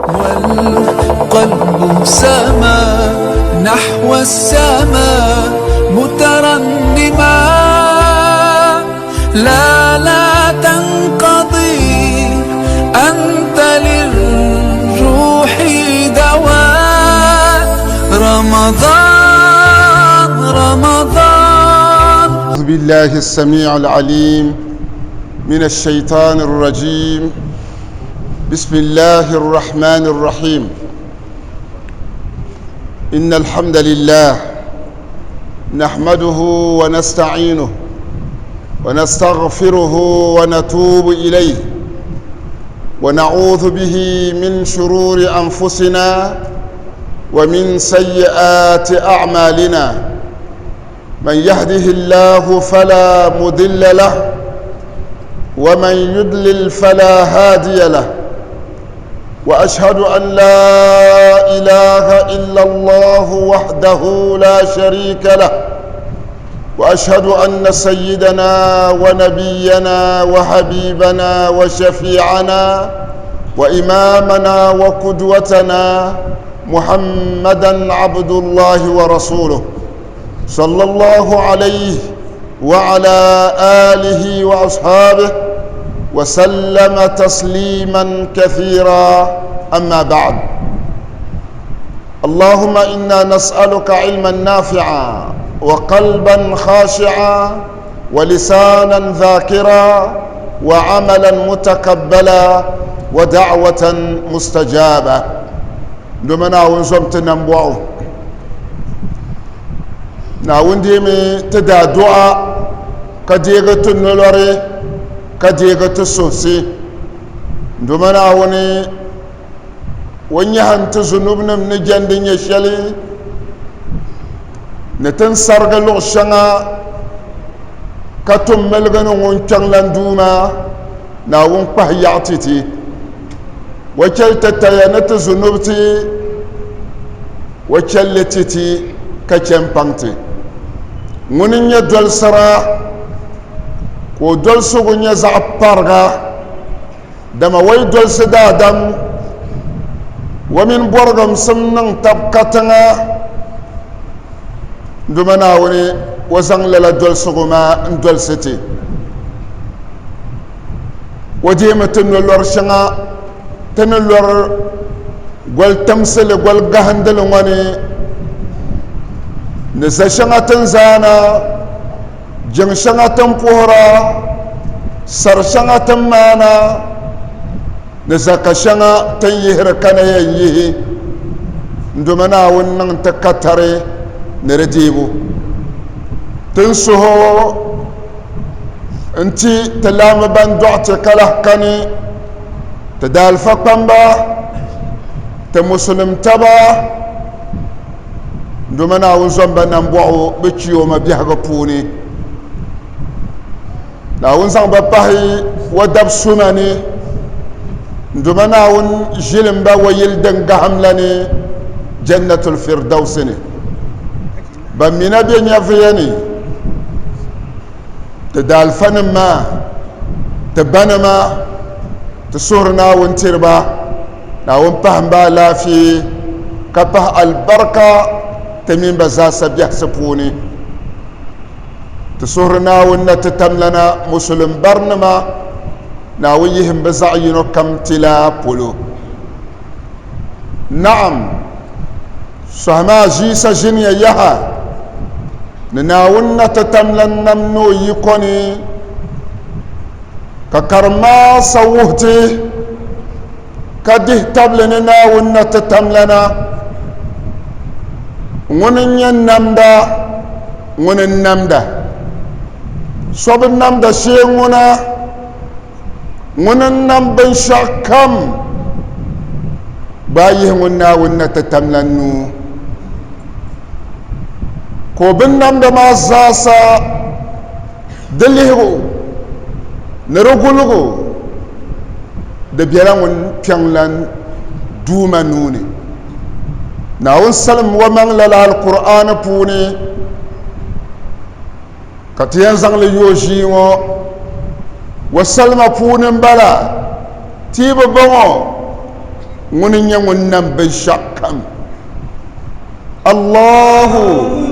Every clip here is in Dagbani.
والقلب سما نحو السماء مترنما، لا لا تنقضي، أنت للروح دواء. رمضان رمضان. أعوذ بالله السميع العليم من الشيطان الرجيم. بسم الله الرحمن الرحيم. إن الحمد لله نحمده ونستعينه ونستغفره ونتوب إليه، ونعوذ به من شرور أنفسنا ومن سيئات أعمالنا. من يهده الله فلا مضل له، ومن يضلل فلا هادي له. واشهد ان لا اله الا الله وحده لا شريك له، واشهد ان سيدنا ونبينا وحبيبنا وشفيعنا وامامنا وقدوتنا محمدا عبد الله ورسوله، صلى الله عليه وعلى اله واصحابه وسلم تسليما كثيرا. اما بعد، اللهم انا نسالك علما نافعا، وقلبا خاشعا، ولسانا ذاكرا، وعملا متقبلا، ودعوه مستجابه. دمنا ونزمت نمبوعو Naawuni deemi ti daa du'a ka deegi ti nolori ka deegi ti suhisi. Duuma Naawuni o nyahim ti zunubnim ni jɛndi nyɛ shɛli ni ti ni sarigi luɣ shɛŋa ka tum miligi ni ŋun kpiɔŋlan Duuma Naawuni kpahi yaɣi ti ti. O chɛli ti taya ni ti zunubti, o chɛli li ti ti ka chɛ m-paŋ ti. Ŋuni n-nyɛ dolisira, ka o dolisigu nyɛ zaɣ pariga, dama o yi dolisi daadam, o mini bɔrigimsim niŋ tab katiŋa. Duuma Naawuni, o zaŋ lala dolisigu maa n-dolisi ti. O deemi ti nolɔri shɛŋa ti ni lɔri goli timsili goli gahindili ŋɔ ni, ni za shɛŋa ti ni zaana, jiŋ shɛŋa ti ni puhira, sari shɛŋa ti ni maana, ni zaka shɛŋa ti ni yihiri ka na yɛn yihi. N Duuma Naawuni niŋ ti katari ni di deebu. Ti ni suhi o n-ti ti laamba ban dɔɣi ti ka lahi kani, ti daalifa kpamba, ti Musulim taba, Duuma Naawuni zomba nambɔɣu bɛ chiyooma biɛhigu puuni. Naawuni zaŋ ba pahi o dab suma ni, Duuma Naawuni ʒilim ba o yili din gahim la ni, Jannatul Firdausi ni. Ban mi na be nyɛvuya ni, ti daalifanim maa, ti banima, ti suhiri Naawuni tiri ba, Naawuni pahim ba alaafee ka pahi alibarika ti mini ba zaasa biɛhisi puuni. Ti suhiri Naawuni na ti tamlana Musulim barinima, Naawuni yihim bɛ zaɣ yino kam tilaa polo. Naam! Sɔhi maa ʒiisa ʒiniya yaha, ni Naawuni na ti tam lan nam ni o yiko ni, ka karim maa sa wuhi ti, ka dihi tabili ni Naawuni na ti tam lana. Ŋuni n-nyɛ namda, ŋuni n-namda. So bi namda shee ŋuna, Ŋuni n-nam binshɛɣu kam gbaai yihi ŋun Naawuni na ti tam la nuu, ka o binnamda maa zaasa di lihigu ni di guligu di bela ŋun kpiɔŋlan Duuma nuu ni. Naawuni salim o maŋ lala Alkur'aani puuni. Ka ti yɛn zaŋ li yooi ʒii ŋɔ wa salima puuni m-bala, ti yi bi bɔŋɔ, Ŋuni n-nyɛ ŋun nam binshɛɣu kam. Allahu.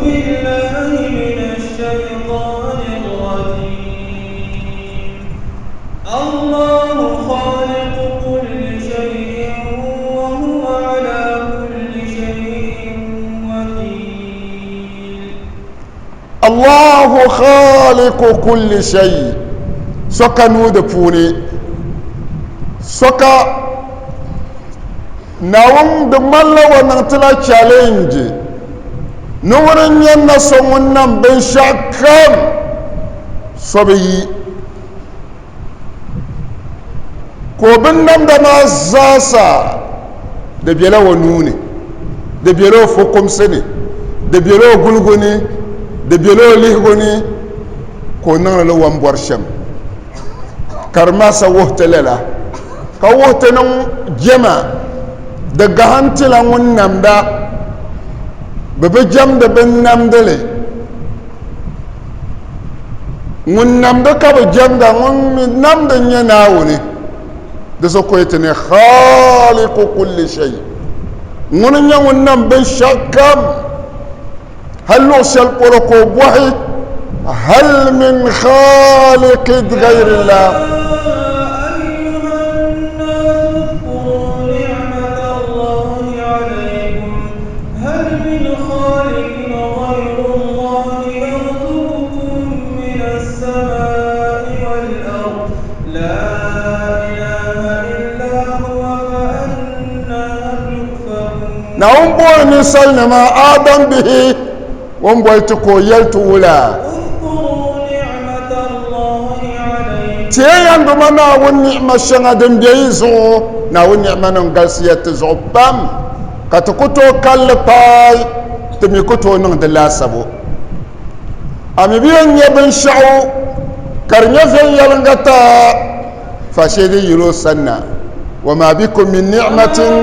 Allahu khaliqu kulli shay so ka nuu di puuni so ka Naawuni di ŋmanila o niŋ ti la challenge ni ŋuni n-nyɛ na so ŋun nam binshɛɣu kam so bi yi ka o binnamda maa zaasa di bela o nuu ni, di bela o fukumsi ni, di bela o guligu ni, di bela o lihigu ni, ka o niŋdi li o ni bɔri shɛm. Ka di maasa wuhi ti lala, ka wuhi ti ni jɛma di gahintila ŋun namda, bɛ bi jɛmdi binnamdili. Ŋun namdi ka bi jɛmda, ŋun mi namdi n-nyɛ Naawuni. Di zuɣu ka o yɛti ni Khaaliqu kulli shay, ŋuni n-nyɛ ŋun nam binshɛɣukam. Hal luɣ shɛli polo ka o bɔhi, Hal min khaaliqin ghayrillah? هل من خالق غير الله يرزقكم من السماء والأرض لا إله إلا هو فأنى تؤفكون Naawuni booni ninsalinima Adam bihi o ni boli ti ka o yɛli ti wula? اذكروا نعمة الله عليكم Teeya n Duuma Naawuni ni'ima shɛŋa din be yi zuɣu. Naawuni ni'ima nim galisiya ti zuɣu pam. Ka ti ku tooi kalli paai, ti mi ku tooi niŋ di laasabu. A mi bi yɛn nya binshɛɣu ka di nyɛ viɛnyɛliŋga ti a, faashee di yiri o sanna. Wa maa bikum min ni'matin.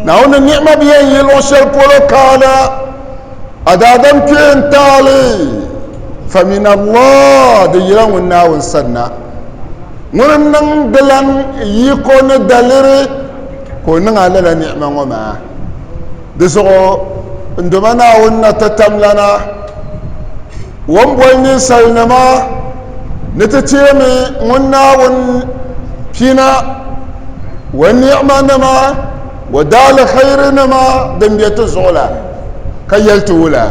Naawuni ni'ima bi yɛn yi luɣ shɛli polo kaana. A daadam kpee n taali fa min Allah di yila ŋun Naawuni sanna ŋuni n niŋ dilan yiko ni daliri ka o niŋ a lala ni'ima ŋɔ maa. Di zuɣu n Duuma Naawuni na ti tamlana o ni boli ninsalinima ni ti teemi ŋun Naawuni pina o ni'ima nima o daalihairinima din be ti zuɣu la. Ka yɛli ti wula?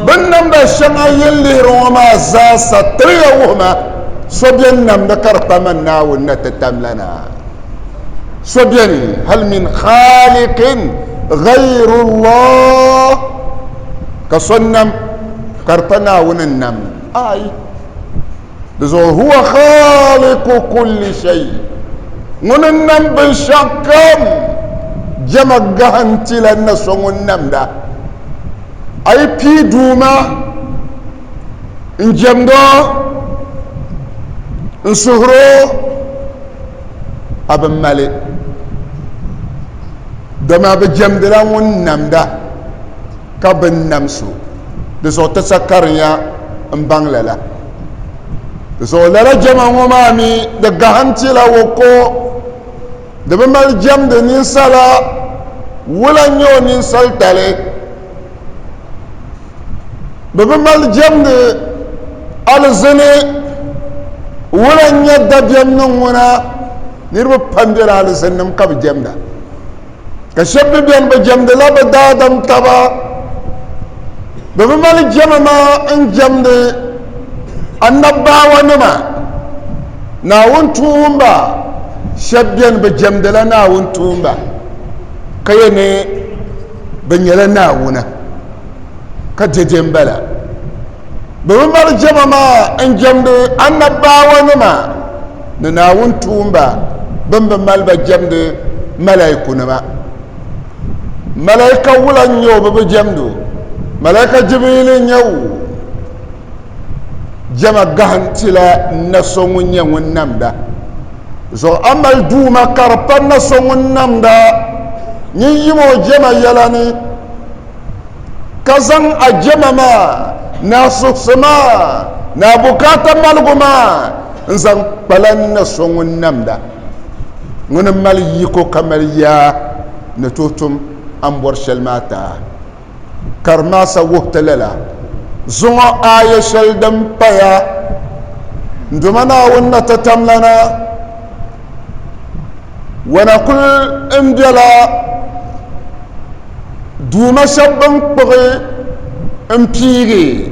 Bɛ ni namda shɛŋa yin lihiri ŋɔ maa zaasa tiriya wuhi ma, so beni namdi ka di pa man Naawuni na ti tamlana? So beni? Hal min khaliqin ghayrullah, ka so nam ka di pa Naawuni n-nam? Aai! Di zuɣu huwa khaliqu kulli shay, ŋuni n-nam binshɛɣu kam, jɛma gahintila na so ŋun namda. A yi pii Duuma n-jɛmd o, n-suhir o, a bi mali, dama bɛ jɛmdila ŋun namda ka bɛ ni nam so. Di zuɣu ti sa karinya m-baŋ lala. Di zuɣu lala jɛma ŋɔ maa mi di gahintila o ko di bi mali jɛmdi ninsala wula n-nyɛ o ninsalitali. Bɛ bi mali jɛmdi alizini wula n-nyɛ dabiɛm ni ŋuna. Niriba pam bela alizinnim ka bɛ jɛmda. Ka shɛba mi beni bɛ jɛmdila bɛ daadam taba. Bɛ bi mali jɛma maa n-jɛmdi anabaawanima, Naawuni tuumba. Shɛba beni bɛ jɛmdila Naawuni tuumba ka yɛ ni bɛ nyɛla Naawuna ka dɛde m-bala. Bɛ bi mali jɛma maa n-jɛmdi anabaawanima ni Naawuni tuumba bɛn bi mali ba jɛmdi malaikunima. Malaika wula n-nyɛ o bɛ bi jɛmdi o? Malaika Jibriil n-nyɛ o. Jɛma gahintila na so ŋun nyɛ ŋun namda. Zuɣu a mali duuma ka di pa na so ŋun namda nyin yim o jɛma yɛla ni, ka zaŋ a jɛma maa ni a suhisi maa ni a bukaata maligu maa n-zaŋ kpala na so ŋun namda, ŋuni m-mali yiko ka mali yaa ni tooi tum a ni bɔri shɛli maa ti a. Ka di maasa wuhi ti lala zuŋɔ aaya shɛli din paya, N Duuma Naawuni na ti tamlana, wana kul m bela duuma shɛb bɛn kpuɣi m piigi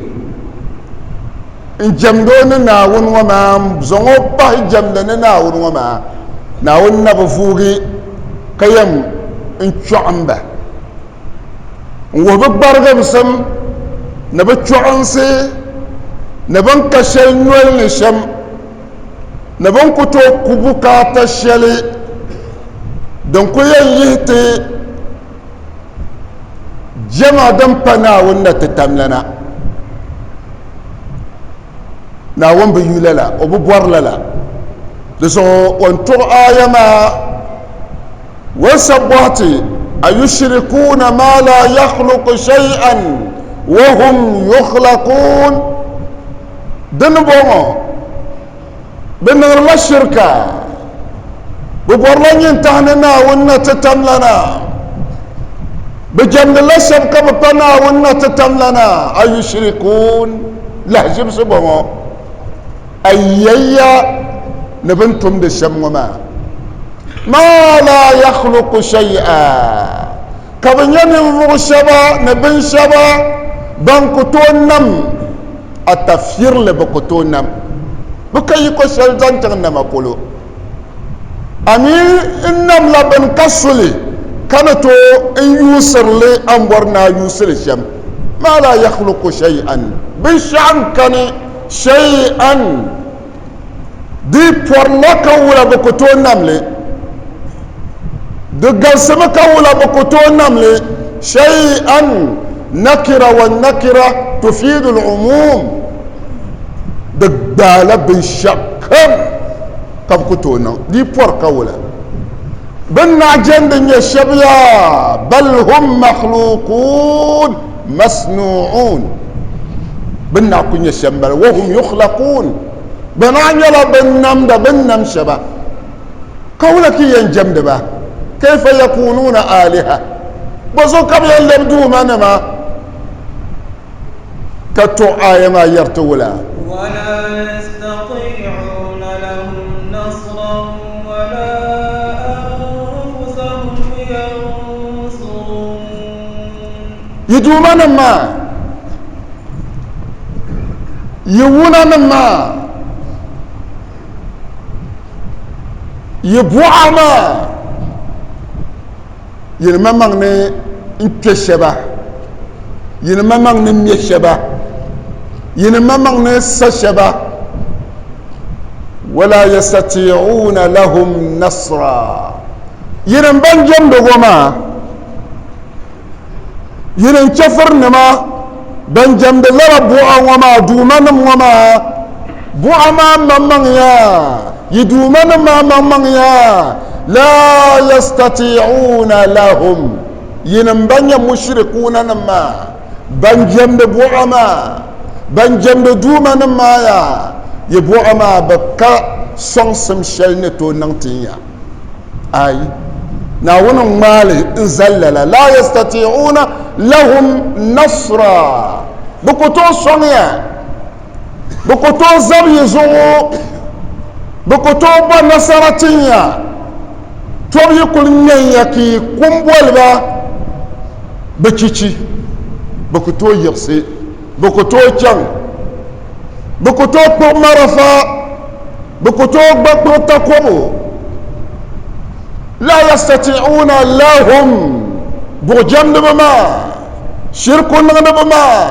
n jɛmd o ni Naawuni ŋɔ maa, n zaŋ o pahi jɛmdi ni Naawuni ŋɔ maa, Naawuni na bi vuugi ka yɛn n chɔɣim ba. N wuhi bi gbarigimsim ni bi chɔɣinsi ni bɛ ni ka shɛli noli ni shɛm ni bɛ ni ku tooi ku bukaata shɛli din ku yɛn yihi ti jɛma din pa Naawuni na ti tamlana. Naawuni bi yu lala, o bi bɔri lala. Di zuɣu o ni tuɣi aaya maa Wasa bɔhiti, Ayushrikuuna maa laa yakhluqu shay'an wa hum yukhlaquun? Di ni bɔŋɔ, bɛ niŋdila shirika, bɛ bɔrila nyintahi ni Naawuni na ti tamlana, bɛ jɛmdila shɛba ka bɛ pa Naawuni na ti tamlana? Ayushrikuun, lahiʒibisi bɔŋɔ, Ayaya ni bɛ ni tumdi shɛm ŋɔ maa. Maa laa yakhluqu shay'a, ka bɛ nyɛ ninvuɣ shɛba ni binshɛba ban ku tooi nam a tafirili, bɛ ku tooi nam bɛ ka yiko shɛli zaŋ chaŋ nama polo. A mi n namla bini ka su li, ka ni tooi n yuusiri li a ni bɔri ni a yuusi li shɛm. Maa laa yakhluqu shay'an, binshɛɣu n-kani shay'an. Di pɔrila ka wula bɛ ku tooi nam li. Di galisimi ka wula bɛ ku tooi nam li. Shay'an nakira wa nakira tufiidu al-umum. Di gbaala binshɛɣukam ka bɛ ku tooi niŋ. Di pɔri ka wula. Bɛ ni naɣ jɛndi nyɛ shɛba yaa, bal hum makhluqun masnu'un. Bɛ ni naɣ kul nyɛ shɛm m-bala, wa hum yukhlaqun. Bɛ naɣ nyɛla bɛn namda bɛ ni nam shɛba. Ka wula ka yi yɛn jɛmdi ba? Kayfa yakunuuna aaliha? Bɔzuɣu ka bɛ yɛn lɛbi duumanima? Ka tuɣi aaya maa yɛri ti wula? Wala yastati'una lahum nasran wala anfusahum yansurun. Yi duumanim maa, yi wunanim maa, yi buɣa maa, Yini maŋmaŋ ni n-kpe shɛba, yini maŋmaŋ ni ŋme shɛba, yini maŋmaŋ ni sa shɛba. Wala yastati'una lahum nasra. Yini ban jɛmdi ŋɔ maa, yini n-chɛfirinima ban jɛmdi lala buɣa ŋɔ maa, duumanim ŋɔ maa, buɣa maa maŋmaŋ yaa, yi duumanim maa maŋmaŋ yaa, laa yastati'uuna lahum, yinim ban nyɛ mushrikuunanim maa, ban jɛmdi buɣa maa, ban jɛmdi duumanim maa yaa, yi buɣa maa bi ka sɔŋsim shɛli ni tooi niŋ tin ya. Ayi, Naawuni n-ŋmaai li n-zali lala, laa yastati'uuna lahum nasra, bɛ ku tooi sɔŋ ya, bɛ ku tooi zabi yi zuɣu, bɛ ku tooi bo nasara tin ya, tɔbu yi kuli ŋmɛn ya ka yi kum boli ba, bɛ chichi, bɛ ku tooi yiɣisi, bɛ ku tooi chaŋ, bɛ ku tooi kpuɣi marafa. Bɛ ku tooi gba kpuɣi takɔbu. La yastati'una lahum, buɣujɛmdiba maa, shiriku niŋdiba maa,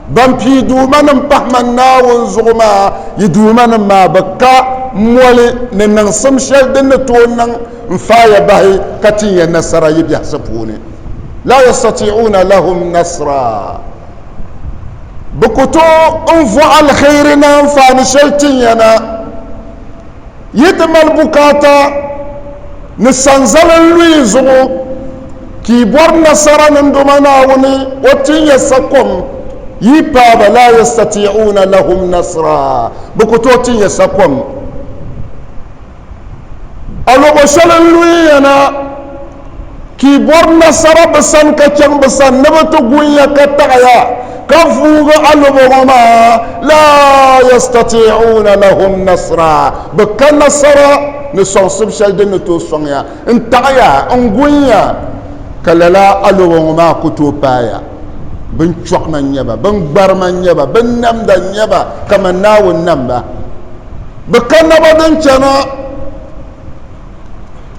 ban pii duumanim pahi man Naawuni zuɣu maa, yi duumanim maa bi ka moli ni niŋsim shɛli din ni tooi niŋ n-faaya bahi ka tin ya nasara yi biɛhisi puuni. La yastati'una lahum nasra. Bɛ ku tooi n-vo alkhairi ni anfaani shɛli tin ya na. Yi ti mali bukaata ni sanzali n-lu yi zuɣu, ka yi bɔri nasara niŋdoma Naawuni, o tin ya sakom, yi paai ba, laa yastati'uuna lahum nasra, bɛ ku tooi tin ya sakom. Alɔbo shɛli n-lu ya na, ka yi bɔri nasara bɛ sani ka chaŋ bɛ sani ni bɛ ti gun ya ka taɣi ya, ka vuugi alɔbo ŋɔ maa, laa yastati'uuna lahum nasra, bɛ ka nasara ni sɔŋsib shɛli din ni tooi sɔŋ ya n-taɣi ya n-gun ya, ka lala alɔbo ŋɔ maa ku tooi paai ya. Bɛn chɔɣima n-nyɛ ba, bɛn gbarima n-nyɛ ba, bɛn namda n-nyɛ ba kaman Naawuni nam ba. Bɛ ka naba din chana,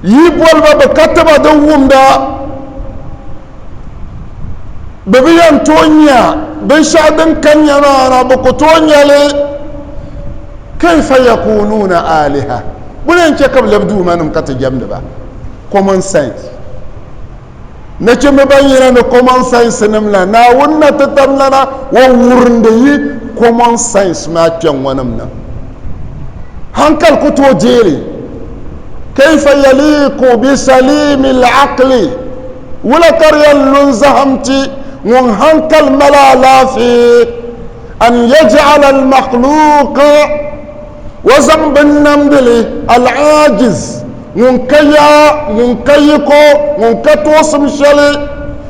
yi boli ba bɛ ka tiba din wumda, bɛ bi yɛn tooi nya binshɛɣu din ka nya maa na, bɛ ku tooi nya li. Kaifa yakunuuna aliha, bɛ yɛn chɛ ka bɛ lɛbi duumanim ka ti jɛmdi ba? Common sense. Nachimba ban yina ni common sense nim la, Naawuni na ti tam lana o wurindi yi common sense maa kpɛŋŋɔ nim na. Hankali ku tooi deei li. Kaifa yaliku bi salimi al-aqli, wula ka di yɛn lu n-zahim ti ŋun hankali mali alaafee an yaj'ala al-makhluqa O zaŋ binnamdili, al-aajiz, ŋun ka yaa, ŋun ka yiko, ŋun ka toosim shɛli,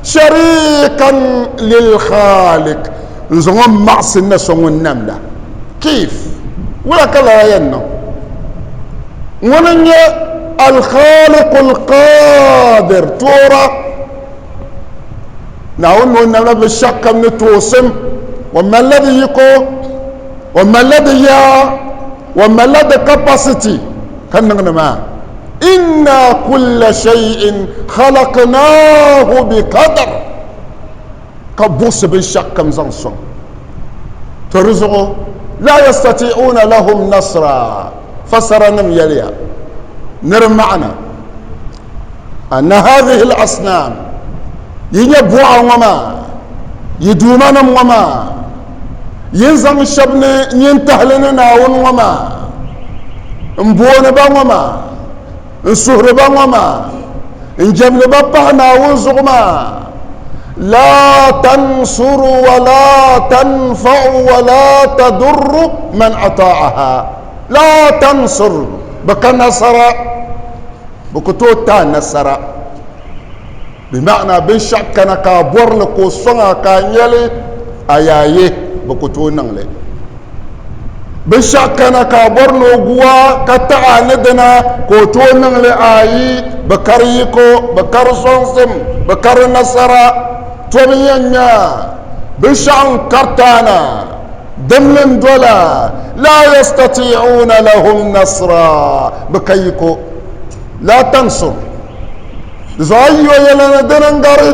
shariikan lil-khaaliq, n-zaŋ o maɣisi na so ŋun namda. Kif, wula ka lala yɛn niŋ? Ŋuni n-nyɛ al-khaaliqu al-qaadir, toora? Naawuni ni o namla binshɛɣukam ni toosim, o malila di yiko. O malila di yaa, o malila di capacity ka niŋdi maa. Inna kulla shay'in khalaqnahu bi qadar, ka buɣisi binshɛɣu kam zaŋ sɔŋ. To di zuɣu la yastati'una lahum nasra, fasaranim yɛliya ni di maana anna hadhihi al-asnam, yi nya buɣa ŋɔ maa, yi duumanim ŋɔ maa, Yi ni zaŋ shɛba ni nyintahili ni Naawuni ŋɔ maa, m-booni ba ŋɔ maa, n-suhiri ba ŋɔ maa, n-jɛmdi ba pahi Naawuni zuɣu maa, laa tansuru wa laa tanfa'u wa laa tadurru man ata'aha. Laa tansur, bɛ ka nasara, bɛ ku tooi ti a nasara. Bi ma'ana binshɛɣu kana ka a bɔri li ka o sɔŋ a ka a nya li, a yaa ye, bɛ ku tooi niŋ li. Binshɛɣu kana ka a bɔri ni o gu a ka taɣi a ni dina ka o tooi niŋ li, ayi, bɛ ka di yiko, bɛ ka di sɔŋsim, bɛ ka di nasara. Tɔbu n-yɛn ŋme a, binshɛɣu n-kariti a na, dimli n-dol a, laa yastatii'uuna lahum nasra, bɛ ka yiko. Laa tansur. Di zuɣu a yi o yɛla ni dini n-gari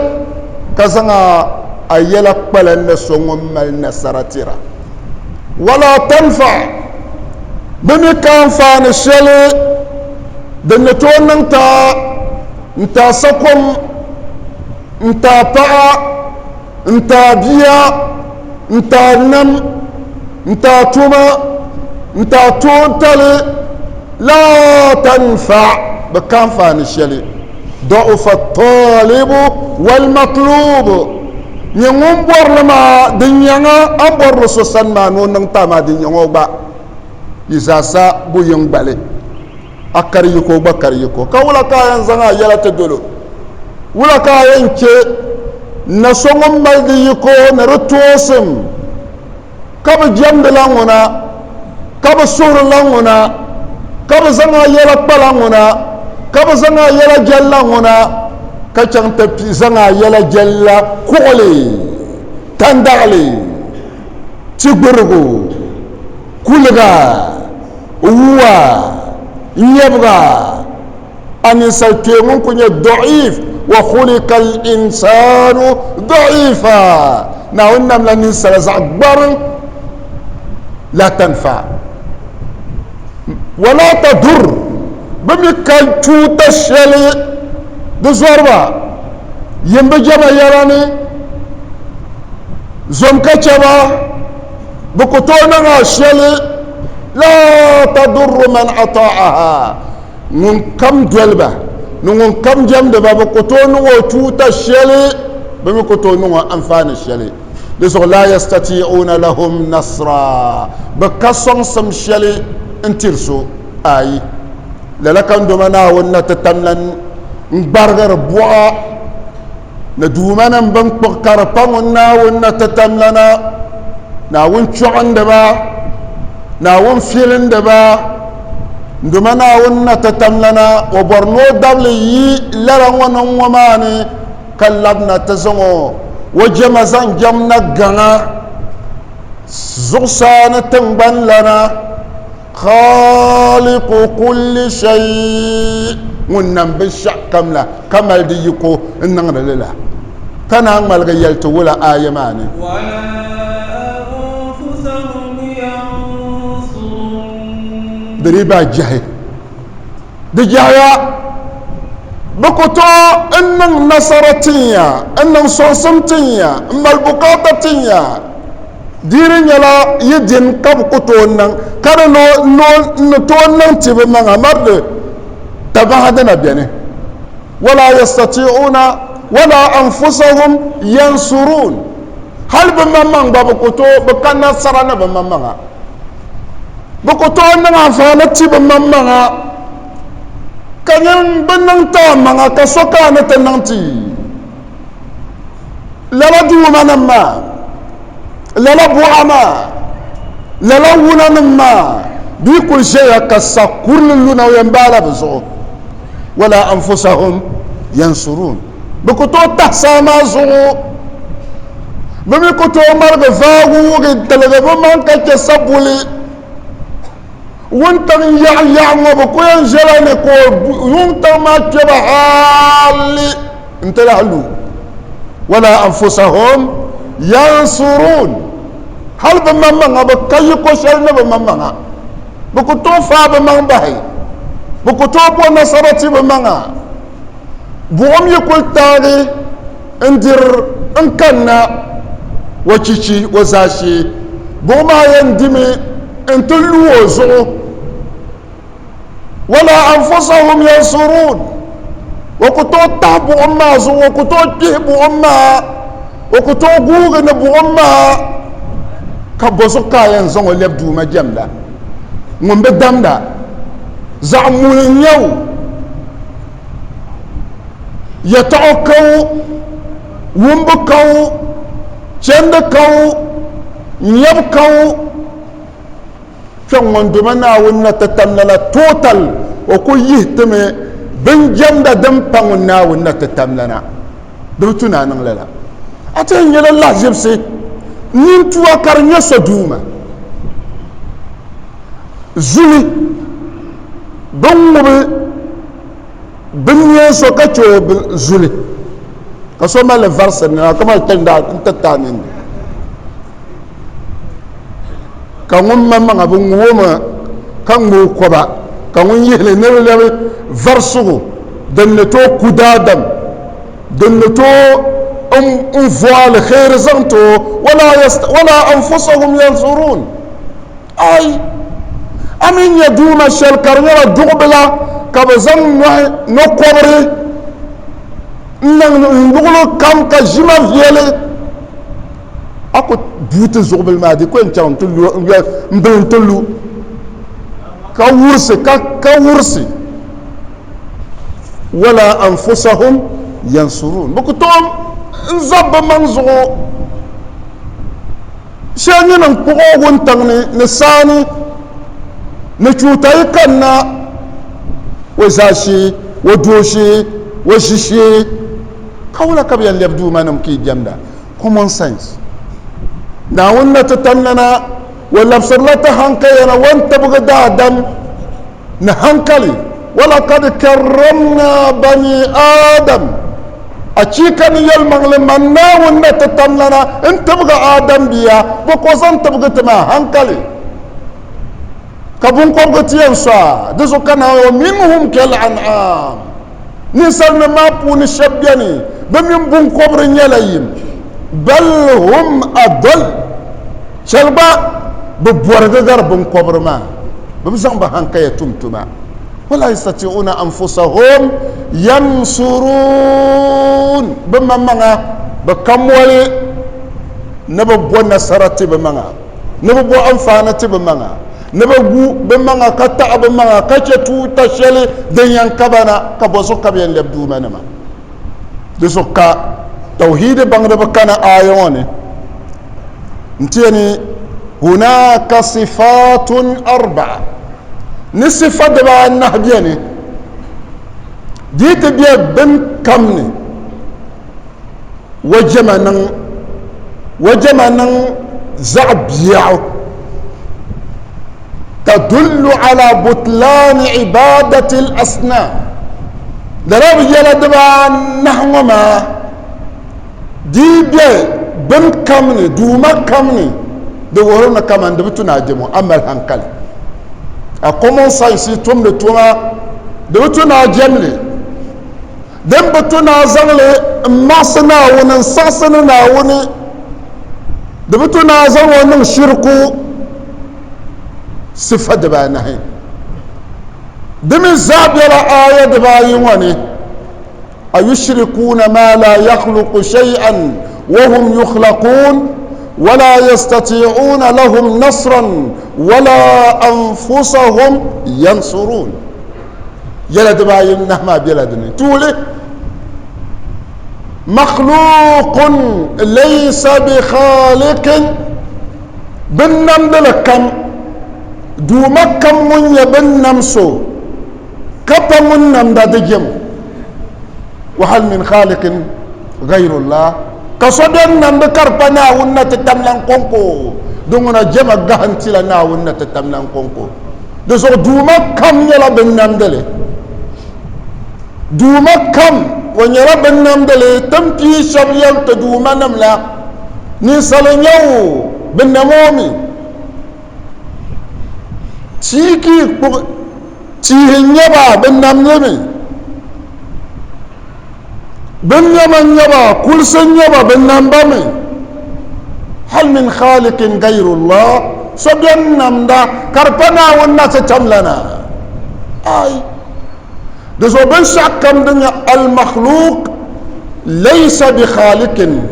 ka zaŋ a yɛla kpala na so ŋun mali nasara tira. Wala tanfa, bɛ mi ka anfaani shɛli din ni tooi niŋ ti a n-ti a sakom, n-ti a paɣa, n-ti a bia, n-ti a nam, n-ti a tuma, n-ti a toontali, laa tanfa, bɛ ka anfaani shɛli. Da'ufa talibu wal matlub, nyɛ ŋun bɔri li maa di nyaŋa, a ni bɔri li so sani maa ni o niŋ ti a maa di nyaŋ o gba. Yi zaasa bo yiŋ gbali, a kari yiko o gba kari yiko. Ka wula ka a yɛn zaŋ a yɛla ti dol o? Wula ka a yɛn chɛ na so ŋun mali di yiko ni di toosim ka bi jɛmdila ŋuna, ka bi suhurila ŋuna, ka bi zaŋ a yɛla kpala ŋuna, ka bi zaŋ a yɛla jɛlila ŋuna, ka chaŋ ti zaŋ a yɛla jɛlila kuɣili, tandaɣili, tigbirigu, kuliga, wuwa, nyɛbiga, a ninsal kpee ŋun ku nyɛ dɔɣif wa khuliqa al-insanu dɔɣifa Naawuni namla ninsala zaɣ gbariŋ la tanfa wala tadur bɛ mi ka tuuta shɛli di zɔriba yin bi jɛma yɛla ni zom ka chɛba bɛ ku tooi niŋ a shɛli. La tadurru man ata'aha, ŋun kam doli ba ni ŋun kam jɛmdi ba, bɛ ku tooi niŋ o tuuta shɛli, bɛ mi ku tooi niŋ o anfaani shɛli. Di zuɣu la yastati'una lahum nasra, bɛ ka sɔŋsim shɛli n-tiri so. Ayi, lala ka n doma Naawuni na ti tam la n-gbarigiri buɣa ni duumanim bɛn kpuɣi ka di pa ŋun Naawuni na ti tam la na. Naawuni chɔɣindi ba, Naawuni filindi ba. N doma Naawuni na ti tam la na, o bɔri ni o dabili yi lala ŋɔ ni ŋ-ŋɔ maa ni ka labina ti zaŋ o o jɛma zaŋ jɛm na gaŋa zuɣusaa ni tiŋgbani lana. Khaliqu kulli shay, ŋun nam binshɛɣu kam la, ka mali di yiko n niŋdi li la, ka naan ŋmaligi yɛli ti wula aaya maa ni. Wala anfusahum yansurun. Di dii bahi jɛhi, di jɛhiya bɛ ku tooi n niŋ nasara tin ya, n niŋ sɔŋsim tin ya, m mali bukaata tin ya. Di di nyɛla yi dini ka bɛ ku tooi niŋ ka di ni tooi niŋ ti bɛ maŋa mari di tabaha dina beni. Wala yastati'una wala anfusahum yansurun. Hali bɛ maŋmaŋ gba bɛ ku tooi, bɛ ka nasara ni bɛ maŋmaŋa. Bɛ ku tooi niŋ anfaani ti bɛ maŋmaŋa ka nyin bi niŋ ti a maŋa ka so ka a ni ti niŋ ti. Lala duumanim maa, lala buɣa maa, lala wunanim maa bɛ yi kuli ʒɛya ka sa kurili luna o yɛn baala bɛ zuɣu. Wala anfusahum yansurun. Bɛ ku tooi tahi saa maa zuɣu, bɛ mi ku tooi ŋmaligi vaagi wugi n-tiligi bɛ maŋ ka chɛ sa buli. Wuntaŋ yaɣi yaɣi ŋɔ bɛ ku yɛn ʒɛla ni ka wuntaŋ maa kpe ba hali n-ti lahi lu. Wala anfusahum yansurun. Hali bɛ maŋmaŋa bɛ ka yiko shɛli ni bɛ maŋmaŋa. Bɛ ku tooi faai bɛ maŋ bahi. Bɛ ku tooi bo nasara ti bɛ maŋa. Buɣim yi kuli taagi n-diri n-kanna o chichi o zaashee, buɣim maa yɛn dimi nti lu o zuɣu. Wala anfusahum yansurun. O ku tooi tahi buɣim maa zuɣu, o ku tooi kpihi buɣim maa, o ku tooi guugi ni buɣim maa. Ka bɔzuɣu ka a yɛn zaŋ o lɛbi Duuma jɛmda ŋun bi damda? Zaɣ muni n-nyɛ o. Yɛtɔɣa ka o, wumbu ka o, chɛndi ka o, nyɛbu ka o. Kpɛŋ ŋɔ n doma Naawuni na ti tam lala total o ku yihi ti mi bin jɛmda din pa ŋun Naawuni na ti tam lana. Di bi tu ni a niŋ lala. A ti yɛn nyɛla lahiʒibisi nintua ka di nyɛ so duuma. Zuli bin ŋubi bin neen so ka chɛ o zuli ka so mali varisiri ni ka mali tindaa n-ti ti a nini. Ka ŋun maŋmaŋa bi ŋub o mi ka ŋme o kɔba, ka ŋun yihi li ni di lɛbi varisigu din ni tooi ku daadam, din ni tooi n vo aliheri zaŋ ti o, wala anfusahum yansurun. Ai, a mi nya duuma shɛli ka di nyɛla duɣubila ka bɛ zaŋ nɔhi nɔkɔbiri n-niŋ n-luɣili kam ka ʒima viɛli. A ku buuti zuɣubili maa di ku yɛn chaŋ n-ti lu m-bili n-ti lu ka wurisi ka wurisi wala anfusahum yansurun bɛ ku tooi n-zab bɛ maŋ zuɣu shɛli nyini n-kpuɣi o wuntaŋ ni ni saa ni ni chuuta yi kanna o zaashee o dooshee o ʒishee ka wula ka bɛ yɛn lɛbi duumanim ka yi jɛmda common sense. Naawuni na ti tamlana o labisirila ti hankaya na o ni tibigi daadam ni hankali. Walakad karramna bani Adam. Achiika ni yɛlimaŋli man Naawuni na ti tamlana n-tibigi Adam bia, bɔ ka o zaŋ tibigi ti maa? Hankali. Ka biŋkɔbigu ti yɛn so a, di zuɣu ka Naawuni wa minhum kal an'am. Ninsalinima maa puuni shɛba beni, bɛ mini biŋkɔbiri nyɛla yim, bal hum adal, chɛli gba bɛ bɔrigi gari biŋkɔbiri maa. Bɛ bi zaŋ bɛ hankaya tum tuma. Wala yastati'una anfusahum yansurun. Bɛ maŋmaŋa bɛ ka moli ni bɛ bo nasara ti bɛ maŋa, ni bɛ bo anfaani ti bɛ maŋa, ni bɛ gu bɛ maŋa ka taɣi bɛ maŋa ka chɛ tuuta shɛli din yɛn ka ba na, ka bɔzuɣu ka bɛ yɛn lɛbi duumanima. Di zuɣu ka tawhiidi baŋdiba kana aaya ŋɔ ni n-ti yɛli ni hunaka sifatun arba'a, ni sifa dibaanahi beni di yi ti be bini kam ni wajɛma niŋ zaɣ biɛɣu tadullu ala butlani ibadati al-asnam. Lala bi yɛla dibaanahi ŋɔ maa di yi be bini kam ni, duuma kam ni, di wuhiri ni kaman di bi tu ni a jɛm o, a mali hankali, a common sense yi tumdi tuma, di bi tu ni a jɛm li. Din bi tu ni a zaŋ li m-maɣisi Naawuni, n-saɣisi ni Naawuni, di bi tu ni a zaŋ o niŋ shiriku sifa dibaanahi. Di mi zaa bela aaya dibaayi ŋɔ ni, Ayushrikuuna maa laa yakhluqu shay'an wa hum yukhlaquun wa laa yastatii'uuna lahum nasran wa laa anfusahum yansuruun. Yɛla dibaayi nahi maa bela di ni. Tuuli, makhluqun laysa bi khaliqin, binnamdili kam, Duuma kam ŋun nyɛ bɛ ni nam so, ka pa ŋun namda di jɛm o. Wa hal min khaliqin ghayrullah, ka so bɛ ni namdi ka di pa Naawuni na ti tamlan kɔŋko, di ŋuna jɛma gahintila Naawuni na ti tamlan kɔŋko. Di zuɣu Duuma kam nyɛla binnamdili. Duuma kam o nyɛla binnamdili. Ti ni pii shɛba yɛli ti duumanim la, ninsali n-nyɛ o, bɛ nam o mi. Tia ka yi kpuɣi, tihi n-nyɛ ba, bɛ nam li mi. Binnɛma n-nyɛ ba, kulisi n-nyɛ ba, bɛ nam ba mi. Hal min khaliqin gayrullah, so beni namda ka di pa Naawuni na ti tamlana? Ai! Di zuɣu binshɛɣu kam din nyɛ al-makhluq laysa bi khaliqin,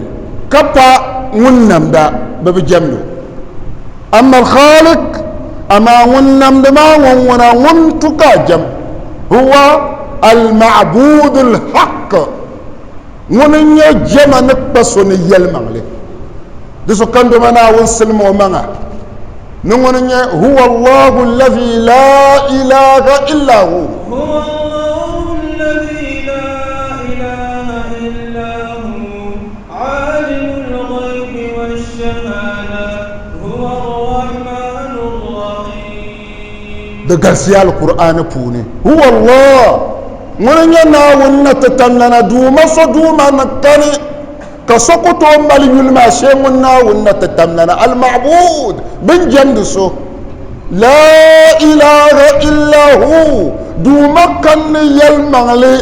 ka pa ŋun namda, bɛ bi jɛmdi o. Amma al-khaliq, amaa ŋun namdi maa ŋun ŋuna ŋun tu ka a jɛm, huwa al-ma'budu al-haqq, ŋuni n-nyɛ jɛma ni kpa so ni yɛlimaŋli. Di zuɣu ka n doma Naawuni silim o maŋa ni ŋuni n-nyɛ huwa Allahu alladhi la ilaha illa hu. Huwa Allahu alladhi la ilaha illa hu. Alimul ghaybi wash-shahada huwa ar-rahmanur rahim. Di galisiya Alkur'aani puuni, Huwa Allah, ŋuni n-nyɛ Naawuni na ti tamlana Duuma so Duuma ni kani ka so ku tooi mali yuli maa shee ŋun Naawuni na ti tamlana Al-Ma'buud, bɛ ni jɛmdi so. Laa ilaaha illa hu, Duuma kani ni yɛlimaŋli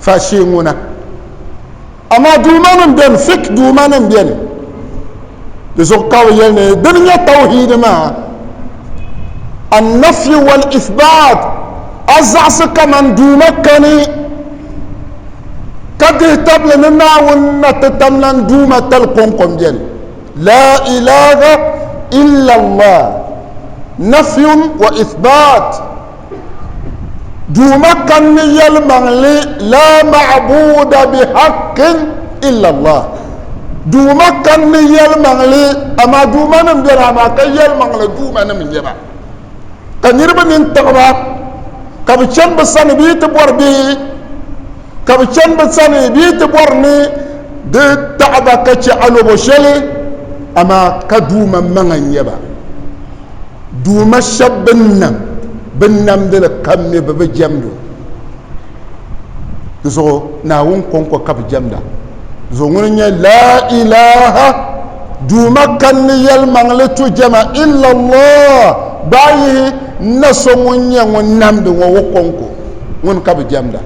faashee ŋuna. Amaa duumanim beni, fiqh duumanim beni. Di zuɣu ka bɛ yɛli ni dini nyɛ tawhiid maa, an-nafyu wal-ithbaat, a zaɣisi kaman duuma kani ka dihi tabili ni Naawuni na ti tamlan duuma tali kɔŋko m-beni. Laa ilaaha illa Allah, nafyun wa ithbaat. Duuma kani ni yɛlimaŋli, laa ma'buda bi haqqin illa Allah. Duuma kani ni yɛlimaŋli, amaa duumanim beni amaa ka yɛlimaŋli duumanim n-nyɛ ba. Ka niriba nini tiɣi ba, ka bɛ chani bɛ sani bɛ yi ti bɔri bihi, ka bɛ chani bɛ sani bɛ yi ti bɔri ni di taɣi ba ka chɛ alobo shɛli, amaa ka duuma maŋa n-nyɛ ba. Duuma shɛba bɛn nam binnamdili kam mi bɛ bi jɛmd o. Di zuɣu Naawuni kɔŋko ka bɛ jɛmda. Di zuɣu ŋuni n-nyɛ Laa ilaaha, Duuma kani ni yɛlimaŋli tu jɛma, illallah, gbaai yihi na so ŋun nyɛ ŋun namdi ŋɔ o kɔŋko, ŋuni ka bɛ jɛmda.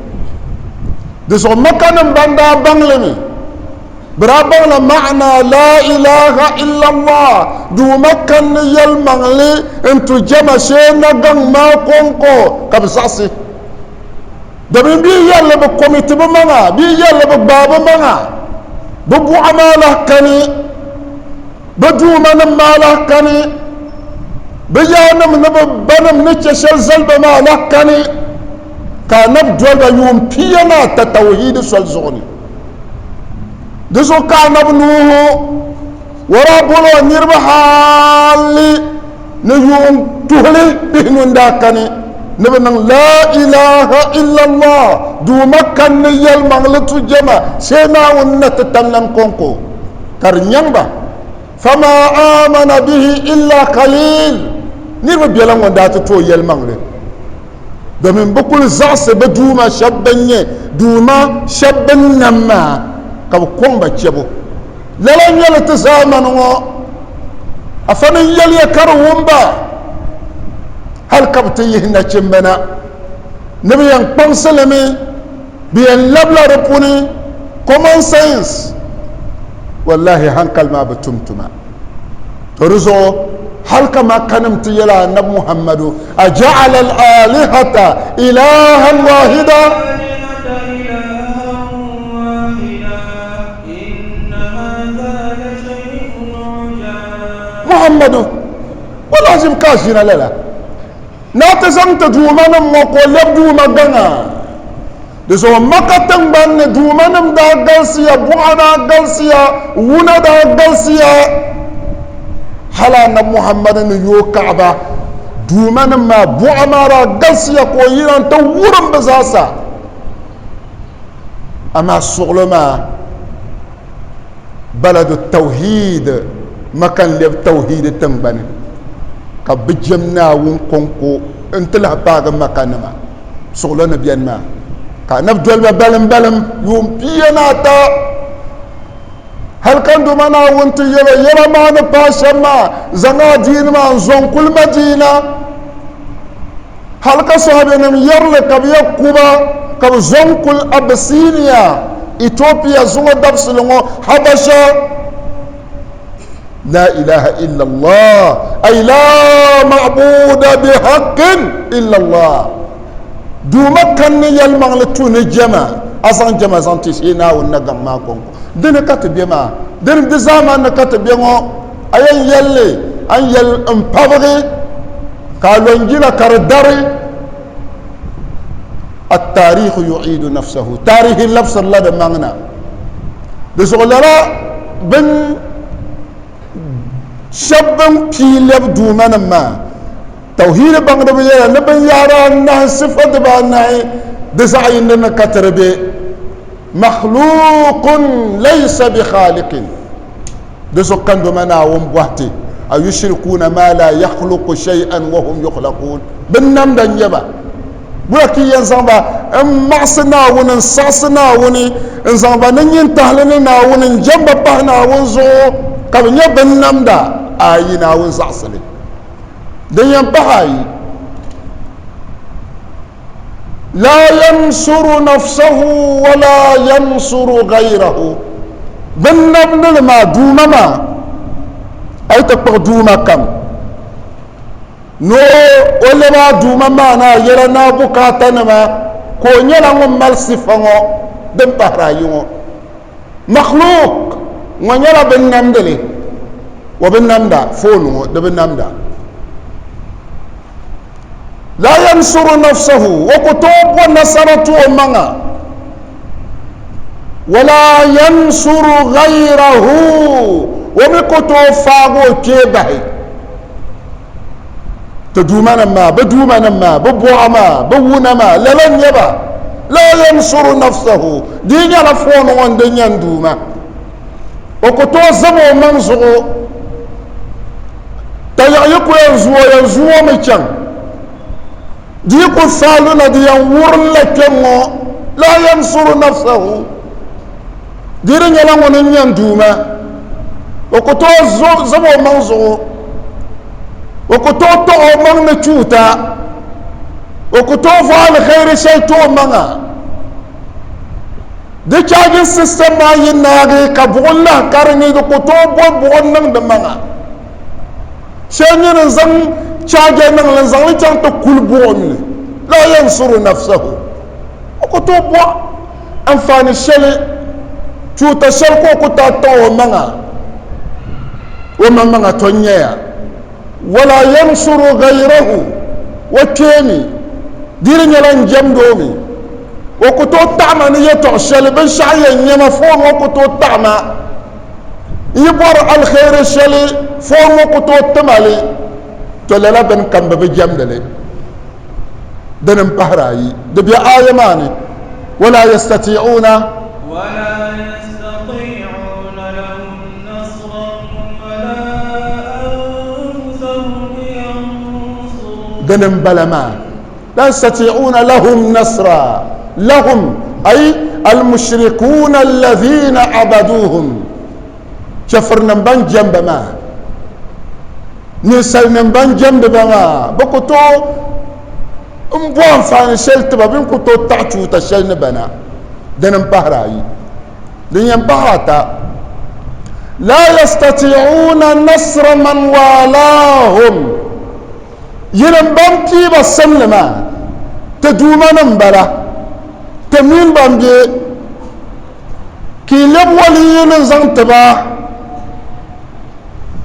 Di zuɣu Makanim ban daa baŋ li mi. Bɛ daa baŋla ma'ana laa ilaaha illallah, Duuma kani yɛlimaŋli n-tu jɛma shee nagaŋ maa kɔŋko ka bɛ zaɣisi. Domin bɛ yi yɛli bɛ komiti bɛ maŋa, bɛ yi yɛli bɛ gbaai bɛ maŋa, bɛ buɣa maa lahi kani, bɛ duumanim maa lahi kani, bɛ yaanima ni bɛ banim ni chɛ shɛli zali ba maa lahi kani, ka Anabi doli ba yuun pia ni ata tawhiidi soli zuɣu ni. Di zuɣu ka Anabi Nuhu o daa boli o niriba hali ni yuun tuhili pihinu n-daa kani ni bɛ niŋ laa ilaaha illallah, Duuma kani ni yɛlimaŋli tu jɛma shee Naawuni na ti tamlan kɔŋko ka di nyaŋ ba. Famaa aamana bihi illa qaliil, niriba bela ŋɔ n-daa ti tooi yɛlimaŋli. Domin bɛ kuli zaɣisi bɛ duuma shɛba bɛn nyɛ duuma shɛba bɛn nam maa, ka bɛ kɔŋ ba chɛbu. Lala n-nyɛ li ti zaamani ŋɔ. Afa ni yɛliya ka di wum ba, hal ka bɛ ti yihi nachimba na ni bɛ yɛn kpaŋsi li mi, bɛ yɛn labila di puuni. Common sense, wallahi hankali maa bi tum tuma. To di zuɣu hali ka Makkanim ti yɛli Anabi Muhammadu, Aja'ala al-alihata ilahan wahida? Muhammadu, o lazim ka a ʒina lala? Ni a ti zaŋ ti duumanim ŋɔ ka o lɛbi duuma gaŋa? Di zuɣu Maka tiŋgbani ni duumanim daa galisiya, buɣa daa galisiya, wuna daa galisiya, hali Anabi Muhammadu ni yooi Kaaba duumanim maa, buɣa maa daa galisiya ka o yina nti wurim bɛ zaasa. Amaa suɣulo maa baladu tawhiid, Maka n-lɛbi tawhiid tiŋgbani ka bɛ jɛm Naawuni kɔŋko nti lahi paagi Makanima. Suɣulo ni beni maa ka anabi doli ba balimbalim yuun pia ni ata hali ka Duuma Naawuni ti yɛl o, Yɛla maa ni paai shɛm maa, zaŋ a adiini maa n-zo n-kuli Madiina. Hali ka sɔhibenim yɛri li ka bɛ yɛn ku ba ka bɛ zo n-kuli Abisinia, Ethiopia zuŋɔ dabisili ŋɔ, Habasha. La ilaha illallah ay la ma'buda bi haqqin illallah. Duuma kani ni yɛlimaŋli tu ni jɛma, a zaŋ jɛma zaŋ ti shee Naawuni na gaŋ maa kɔŋko. Dini ka ti be maa, dini di zaamani ni ka ti be ŋɔ, a yɛn yɛli li, a ni yɛli n pabigi ka a lo n-jila ka di dari. At-taarikhu yu'iidu nafsahu, taarihi labisirila di maŋ na. Di zuɣu lala bin shɛba bin pii lɛbi duumanim maa tawhiidi baŋdiba yɛla ni binyahari anahi sifa dibaanahi di zaɣ yindi ni ka ti di be makhluqun laysa bi khaliqin. Di zuɣu ka Duuma Naawuni bɔhi ti, ayushrikuuna ma la yakhluqu shay'an wa hum yukhlaqun, binnamda n-nyɛ ba. Bula ka yi yɛn zaŋ ba m-maɣisi Naawuni, n-saɣisi Naawuni, n-zaŋ ba ni nyintahili ni Naawuni, n-jɛm ba pahi Naawuni zuɣu, ka bɛ nyɛ binnamda? Ayi, Naawuni zaɣisi li. Din yɛn pahi ayi, laa yansuru nafsahu wala yansuru ghayrahu, binnamdili maa, Duuma maa, a yi ti kpuɣi Duuma kam, Ni o lɛbi a Duuma maa ni a yɛla ni a bukaatanima, ka o nyɛla ŋun mali sifa ŋɔ din pahiri ayi ŋɔ. Makhluq ŋɔ nyɛla binnamdili, o bi namda, fooni ŋɔ di bi namda. La yansuru nafsahu, o ku tooi bo nasara ti o maŋa, wala yansuru ghayrahu, o mi ku tooi faagi o kpee bahi. Ti duumanim maa, bɛ duumanim maa, bɛ buɣa maa, bɛ wuna maa, lala n-nyɛ ba. Laa yansuru nafsahu, di yi nyɛla fooni ŋɔ n-di nyɛ n duuma, o ku tooi zab o maŋ zuɣu. Tayiɣi yi ku yɛn zu o, yɛn zu o mi chaŋ. Di yi ku faai luna, di yɛn wurim la kpɛŋŋɔ. Laa yansuru nafsahu, di yi di nyɛla ŋuni n-nyɛ n duuma, o ku tooi zab o maŋ zuɣu, o ku tooi tɔɣ o maŋ ni chuuta, o ku tooi vo aliheri shɛli ti o maŋa. Di charging system maa yi naagi ka buɣim lahi ka di ni, di ku tooi bo buɣim niŋ di maŋa. Shee nyini n zaŋ charger niŋ li n zaŋ li chaŋ ti kuli buɣim ni, la yansuru nafsahu, o ku tooi bo anfaani shɛli, chuuta shɛli ka o ku tooi taɣi o maŋa, o maŋmaŋa to n-nyɛya. Wala yansuru ghayrahu, o kpee mi, di di nyɛla n jɛmdi o mi, o ku tooi taɣi ma ni yɛtɔɣ shɛli, binshɛɣu yɛn nyɛ ma foon ŋɔ ku tooi taɣi ma, n yi bɔri aliheri shɛli foon ŋɔ ku tooi ti ma li, to lala bini kam bɛ bi jɛmdi li. Dini m-pahiri ayi, di be aaya maa ni, Wala yastati'uuna. Wala yastati'uuna lahum nasran wala anfusahum yansurun. Dini m-bala maa, la yastati'uuna lahum nasra, lahum ay almushrikuuna alladhina abaduhum, chɛfurinim ban jɛm ba maa, ninsalinim ban jɛmdi ba maa, bɛ ku tooi n bo anfaani shɛli tiba bɛ ni ku tooi taɣi chuuta shɛli ni bana. Dini m-pahiri ayi. Din yɛn pahiri ata, la yastati'una nasra man waalahum, yinim ban pii ba simli maa, ti duumanim m-bala, ti mini ban be ka yi lɛbi waliyi ni zaŋ ti ba,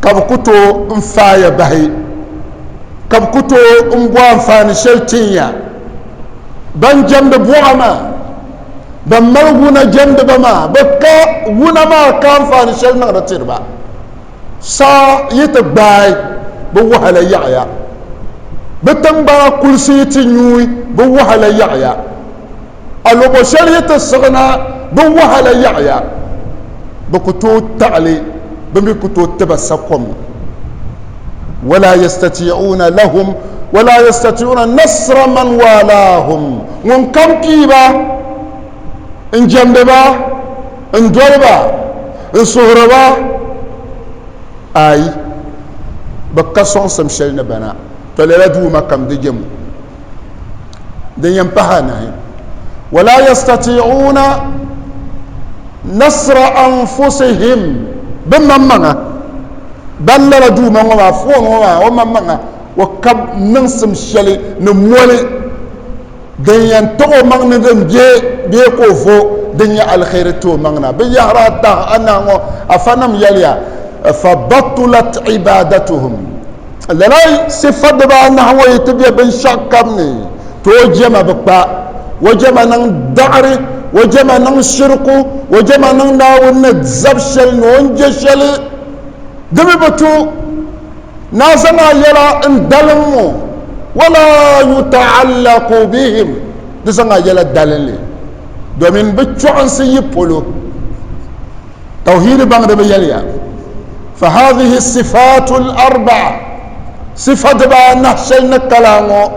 ka bɛ ku tooi n faaya bahi, ka bɛ ku tooi n bo anfaani shɛli tin ya. Ban jɛmdi buɣa maa, ban mali wuna jɛmdi ba maa, bɛ ka wuna maa ka anfaani shɛli niŋdi tiri ba. Saa yi ti gbaai, bɛ wahala yaɣiya. Bɛ tiŋgbana kulisi yi ti nyuui, bɛ wahala yaɣiya. Alɔbo shɛli yi ti siɣina, bɛ wahala yaɣiya. Bɛ ku tooi taɣi li, bɛ mi ku tooi ti ba sakom. Wala yastati'una lahum wala yastati'una nasra man walahum. Ŋun kam pii ba, n-jɛmdi ba, n-doli ba, n-suhiri ba, ayi, bɛ ka sɔŋsim shɛli ni bana. To lala Duuma kam di jɛmu. Din yɛn pahi anahi, wala yastati'una nasra anfusihim, bɛ maŋmaŋa, ban lala Duuma ŋɔ maa, foon ŋɔ maa, o maŋmaŋa, o ka niŋsim shɛli ni moli din yɛn taɣi o maŋ ni din be bee ka o vo din nyɛ aliheri ti o maŋ na. Bɛ yɛhiri ata anahi ŋɔ, afanim yɛliya, fa batulat ibadatuhum. Lala sifa dibaanahi ŋɔ yi ti be binshɛɣu kam ni, to o jɛma bi kpa, o jɛma niŋ daɣiri, o jɛma niŋ shiriku, o jɛma niŋ Naawuni ni zab shɛli ni o ni je shɛli. Di mi bi tu ni a zaŋ a yɛla n-dalim ŋɔ, wala yuta'allaqu bihim, di zaŋ a yɛla dalim li, domin bɛ chɔɣinsi yi polo. Tawhiidi baŋdiba yɛliya, Fahadhihi sifaatu al-arba'a, sifa dibaanahi shɛli ni kala ŋɔ,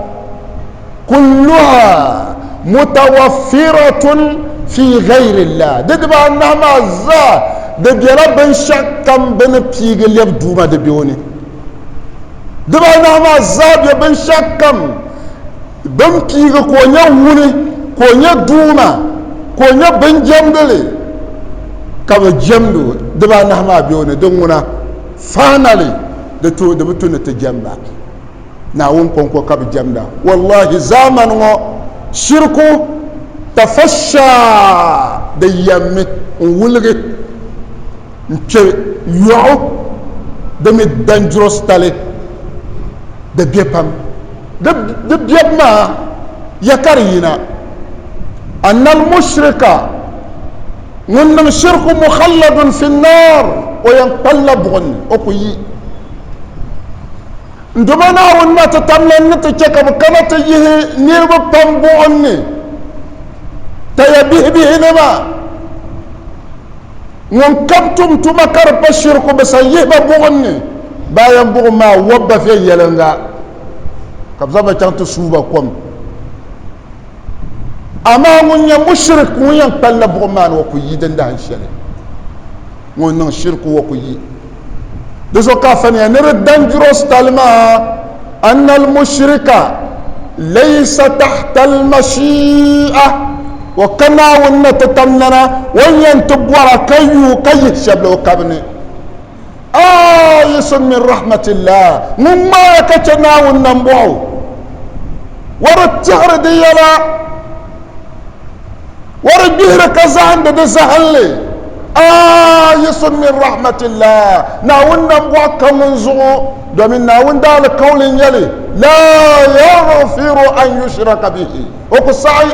kulluha mutawaffiratun fi ghayri llah, di dibaanahi maa zaa di bela binshɛɣu kam bɛ ni piigi lɛbi Duuma di be o ni. Dibaanahi maa zaa be binshɛɣu kam bɛ ni piigi ka o nyɛ wuni, ka o nyɛ Duuma, ka o nyɛ binjɛmdili ka bɛ jɛmd o, dibaanahi maa be o ni, di ŋuna finally di tu di bi tu ni ti jɛmba. Naawuni kɔŋko ka bɛ jɛmda. Wallahi zaamani ŋɔ shiriku tafasha di yɛmmi n-wuligi n-kpe yɔɣu di mi dangerous tali di be pam. Di bebu maa ya ka di yina. Anna al-mushrika ŋun niŋ shirku mukhalladun fi nnar, o yɛn kpalila buɣim ni, o ku yi. N Duuma Naawuni na ti tamla n ni ti chɛ ka bɛ kana ti yihi niriba pam buɣim ni, taya bihibihi ni maa. Ŋun kam tum tuma ka di pa shiriku, bɛ sa yihi ba buɣim ni, bayan buɣim maa wɔb ba viɛnyɛliŋga, ka bɛ zaŋ ba chaŋ ti suui ba kom. Amaa ŋun nyɛ mushirik ŋun yɛn kpalila buɣim maa ni o ku yi dindahin shɛli. Ŋun niŋ shiriku o ku yi. Di zuɣu ka afaniya ni di dangerous tali maa, anna al-mushrika laysa tahta al-mashi'a. O ka Naawuni na ti tam nana, o ni yɛn ti bɔra ka yuui ka yihi shɛba la o kabi ni. Aayisun min rahmatillah, ŋun ŋmaaya ka chɛ Naawuni nambɔɣu, o di tɛhiri di yɛla, o di gbihiri ka zahindi di zahinli. Aayisun min rahmatillah, Naawuni nambɔɣu ka ŋun zuɣu, domin Naawuni daalikauli n-nyɛ li, laa yaghfiru an yushraka bihi, o ku saɣi,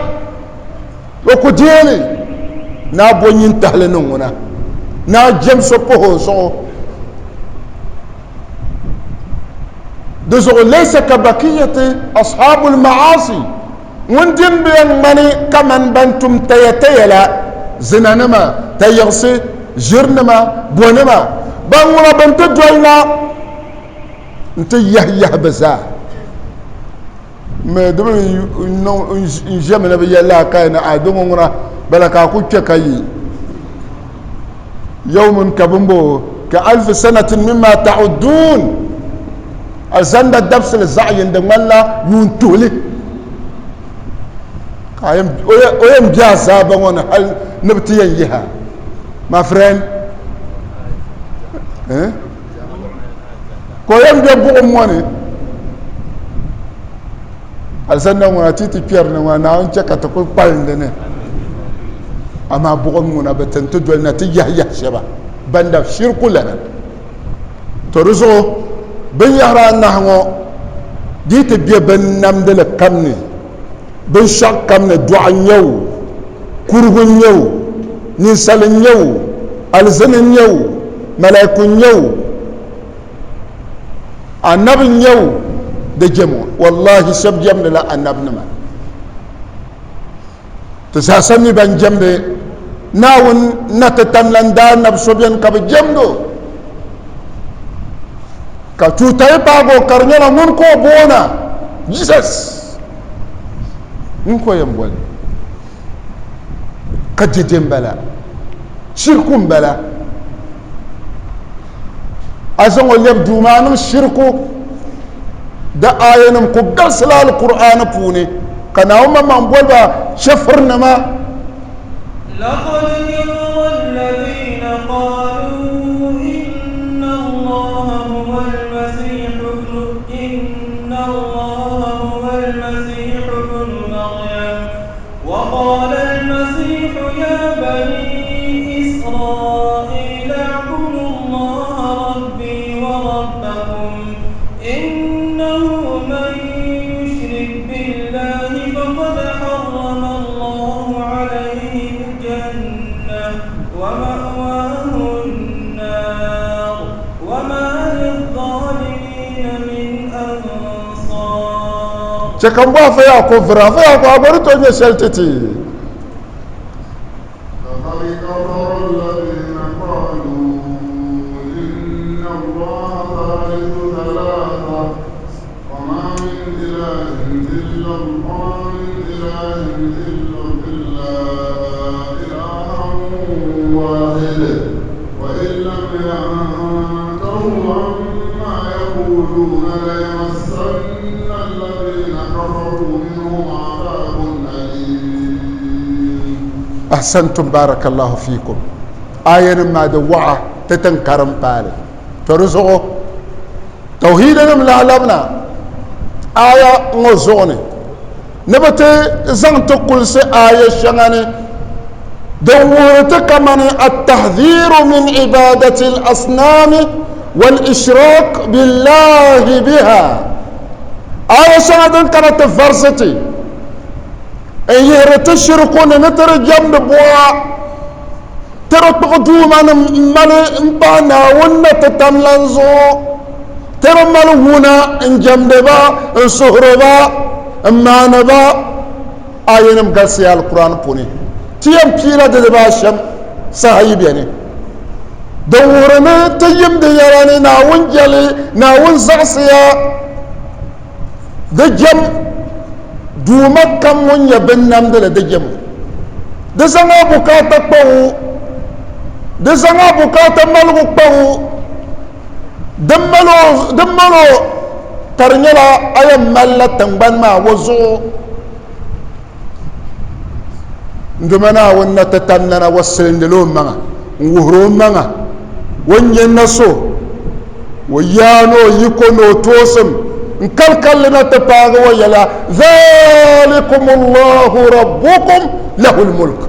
o ku deei li ni a bo nyintahili niŋ ŋuna, ni a jɛm so pahi o zuɣu. Di zuɣu laysa ka bakiyati ashabul ma'asi, ŋun din bi yɛn ŋmani kaman ban tum tayataya la, zinanima, tayiɣisi, ʒirinima, bonima, ban ŋuna bɛ ni ti doli na nti yahi yahi bɛ zaa. Mɛ di bi n ʒɛmi ni bi yɛli laa ka ni a di ŋɔ ŋuna bala ka a ku kpɛ ka yi yawmun ka bimbo ka alfi sanatin mimma ta'uddun alizanda dabisili zaɣ yini di ŋmanila yuun tuhili ka o yɛn bɛ azaaba ŋɔ ni hali ni bi ti yɛn yiha my friend eh? Ka o yɛn bɛ buɣum ŋɔ ni alizanda ŋuna ti ti kpɛri ni ŋuna Naawuni chɛ ka ti kuli kpalim di ni amaa buɣum ŋuna bi tin ti doli na ti yahi yahi shɛba banda shiriku lana. To di zuɣu binyahari anahi ŋɔ di ti bɛ bin namdili kam ni binshɛɣu kam ni dɔɣu n nyɛ o kurugu n nyɛ o ninsal n nyɛ o alizini n nyɛ o malaiku n nyɛ o anabi n nyɛ o di jɛm o wallahi shɛb jɛmdila anabinima ti zaasa mi ban jɛmdi Naawuni na ti tam lan daa nabi so bɛni ka bi jɛmdi o ka tuuta yi paagi o ka di nyɛla ŋun ka o boona Jesus ŋun ka o yɛn boli ka dɛdɛ m-bala shiriku m-bala a zaŋ o lɛbi duu maa niŋ shiriku di aayanim ku galisila Alkur'aani puuni ka Naawuni maŋmaŋ boli ba chɛfurinima. لقد كفر الذين قالوا إن الله هو المسيح ابن إن الله هو المسيح ابن مريم وقال المسيح يا بني إسرائيل اعبدوا الله ربي وربكم إنه من يشرك بالله فقد حرم الله عليه الجنة ومأواه النار وما للظالمين من أنصار. Chɛ ka m bɔhi Fayaako viri a, Fayaako a bɔri ti o nyɛ shɛli ti ti. لقد كفر الذين قالوا إن الله ثالث ثلاثة وما من إله إلا وما من إله إلا إلا إله واحد وإن لم ينتهوا عما يقولون ليمسن الذين كفروا منهم عذاب أليم. Ahsantum barakallahu fikum aya nim maa di waɣa ti tin karim paali to di zuɣu tauhiidinim lahi labina aya ŋɔ zuɣu ni ni bi ti zaŋ ti kulisi aya shɛŋa ni din wuhiri ti kamani at-tahdhiru min ibadati al-asnami wal-ishrak billahi biha aya shɛŋa din kana ti varisi ti n yihiri ti shiriku ni ni ti di jɛmdi buɣa ti di kpuɣi duuma ni mali n pahi Naawuni na ti tam lan zuɣu ti di mali wuna n jɛmdi ba n suhuri ba n maani ba ayanim galisiya Alkur'aan puuni ti yɛn piila di dibaa shɛm saha yi beni din wuhiri ni ti yimdi yɛla ni Naawuni jɛli Naawuni zaɣisiya Di jɛm Duuma kam ŋun nyɛ binnamdili di jɛm o. Di zaŋ a bukaata kpa o, di zaŋ a bukaata maligu kpa o, di mal o, di mal o ka di nyɛla a yɛn malila tiŋgbani maa o zuɣu. N Duuma Naawuni na ti tamlana o silindila o maŋa n-wuhiri o maŋa o ni nyɛ na so, o yaa ni o yiko ni o toosim n-kalikalli na ti paagi o yɛla, Zalikum Allahu Rabbukum lahul mulk.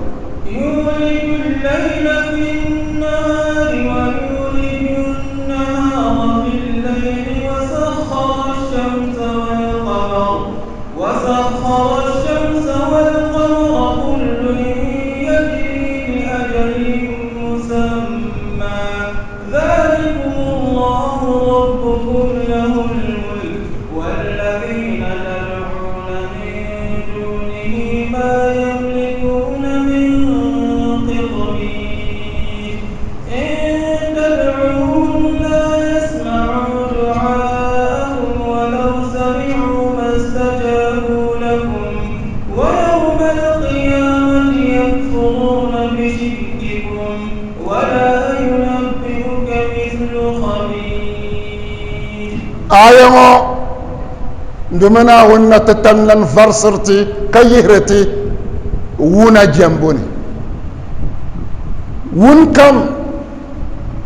وسخر الشمس والقمر كل يجري لأجل مسمى ذلكم الله ربكم له الملك والذين تدعون من دونه ما يملكون من قطمير إن تدعوهم لا يسمعوا دعاءكم ولو سمعوا ما استجابوا لكم ويوم القيامة يكفرون بشرككم ولا ينبئك مثل خبير. Aya ŋɔ domi Naawuni na ti tam lan varisiri ti ka yihiri ti wuna jɛmbu ni. Wun kam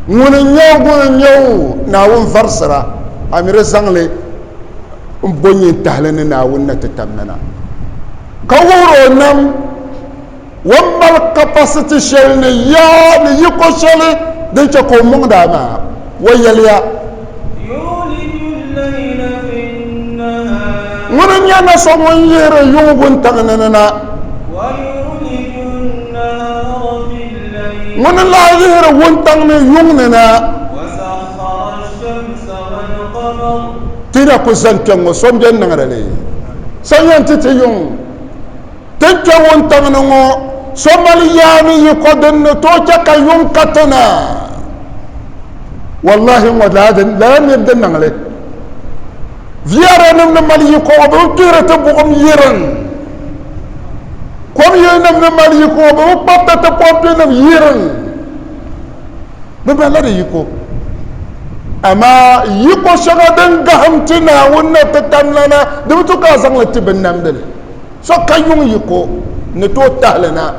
ŋuni n-nyɛ o ŋuni n-nyɛ o Naawuni varisira, a mi di zaŋ li m-bo nyintahili ni Naawuni na ti tam na na ka wuhiri o nam o ni mali kapasiti shɛli ni yaa ni yiko shɛli din chɛ ka o mɔŋdi a maa. O yɛliya, Ŋuni n-nyɛ na so ŋun yihiri yuŋ wuntaŋ ni ni na? Ŋuni n-lahi yihiri wuntaŋ mi yuŋ ni na? Ti na ku zani kpɛŋŋo, so m-be n-niŋdi li. So n-yɛn ti ti yuŋ. Ti ni kpe wuntaŋ ni ŋɔ, so mali yaa ni yiko din ni tooi chɛ ka yuŋ ka ti na. Wallahi ŋɔ lala niriba di niŋ li. VRA nim ni mali yiko ŋɔ bɛ bi kpihiri ti buɣim yiriŋ. Kom yili nim ni mali yiko ŋɔ bɛ bi kpabiti ti pompi nim yiriŋ. Bɛ malila di yiko. Amaa yiko shɛŋa din gahim ti Naawuni na ti tamlana di bi tu ka a zaŋ li ti binnamdili. So ka yuŋ yiko ni tooi tahili na.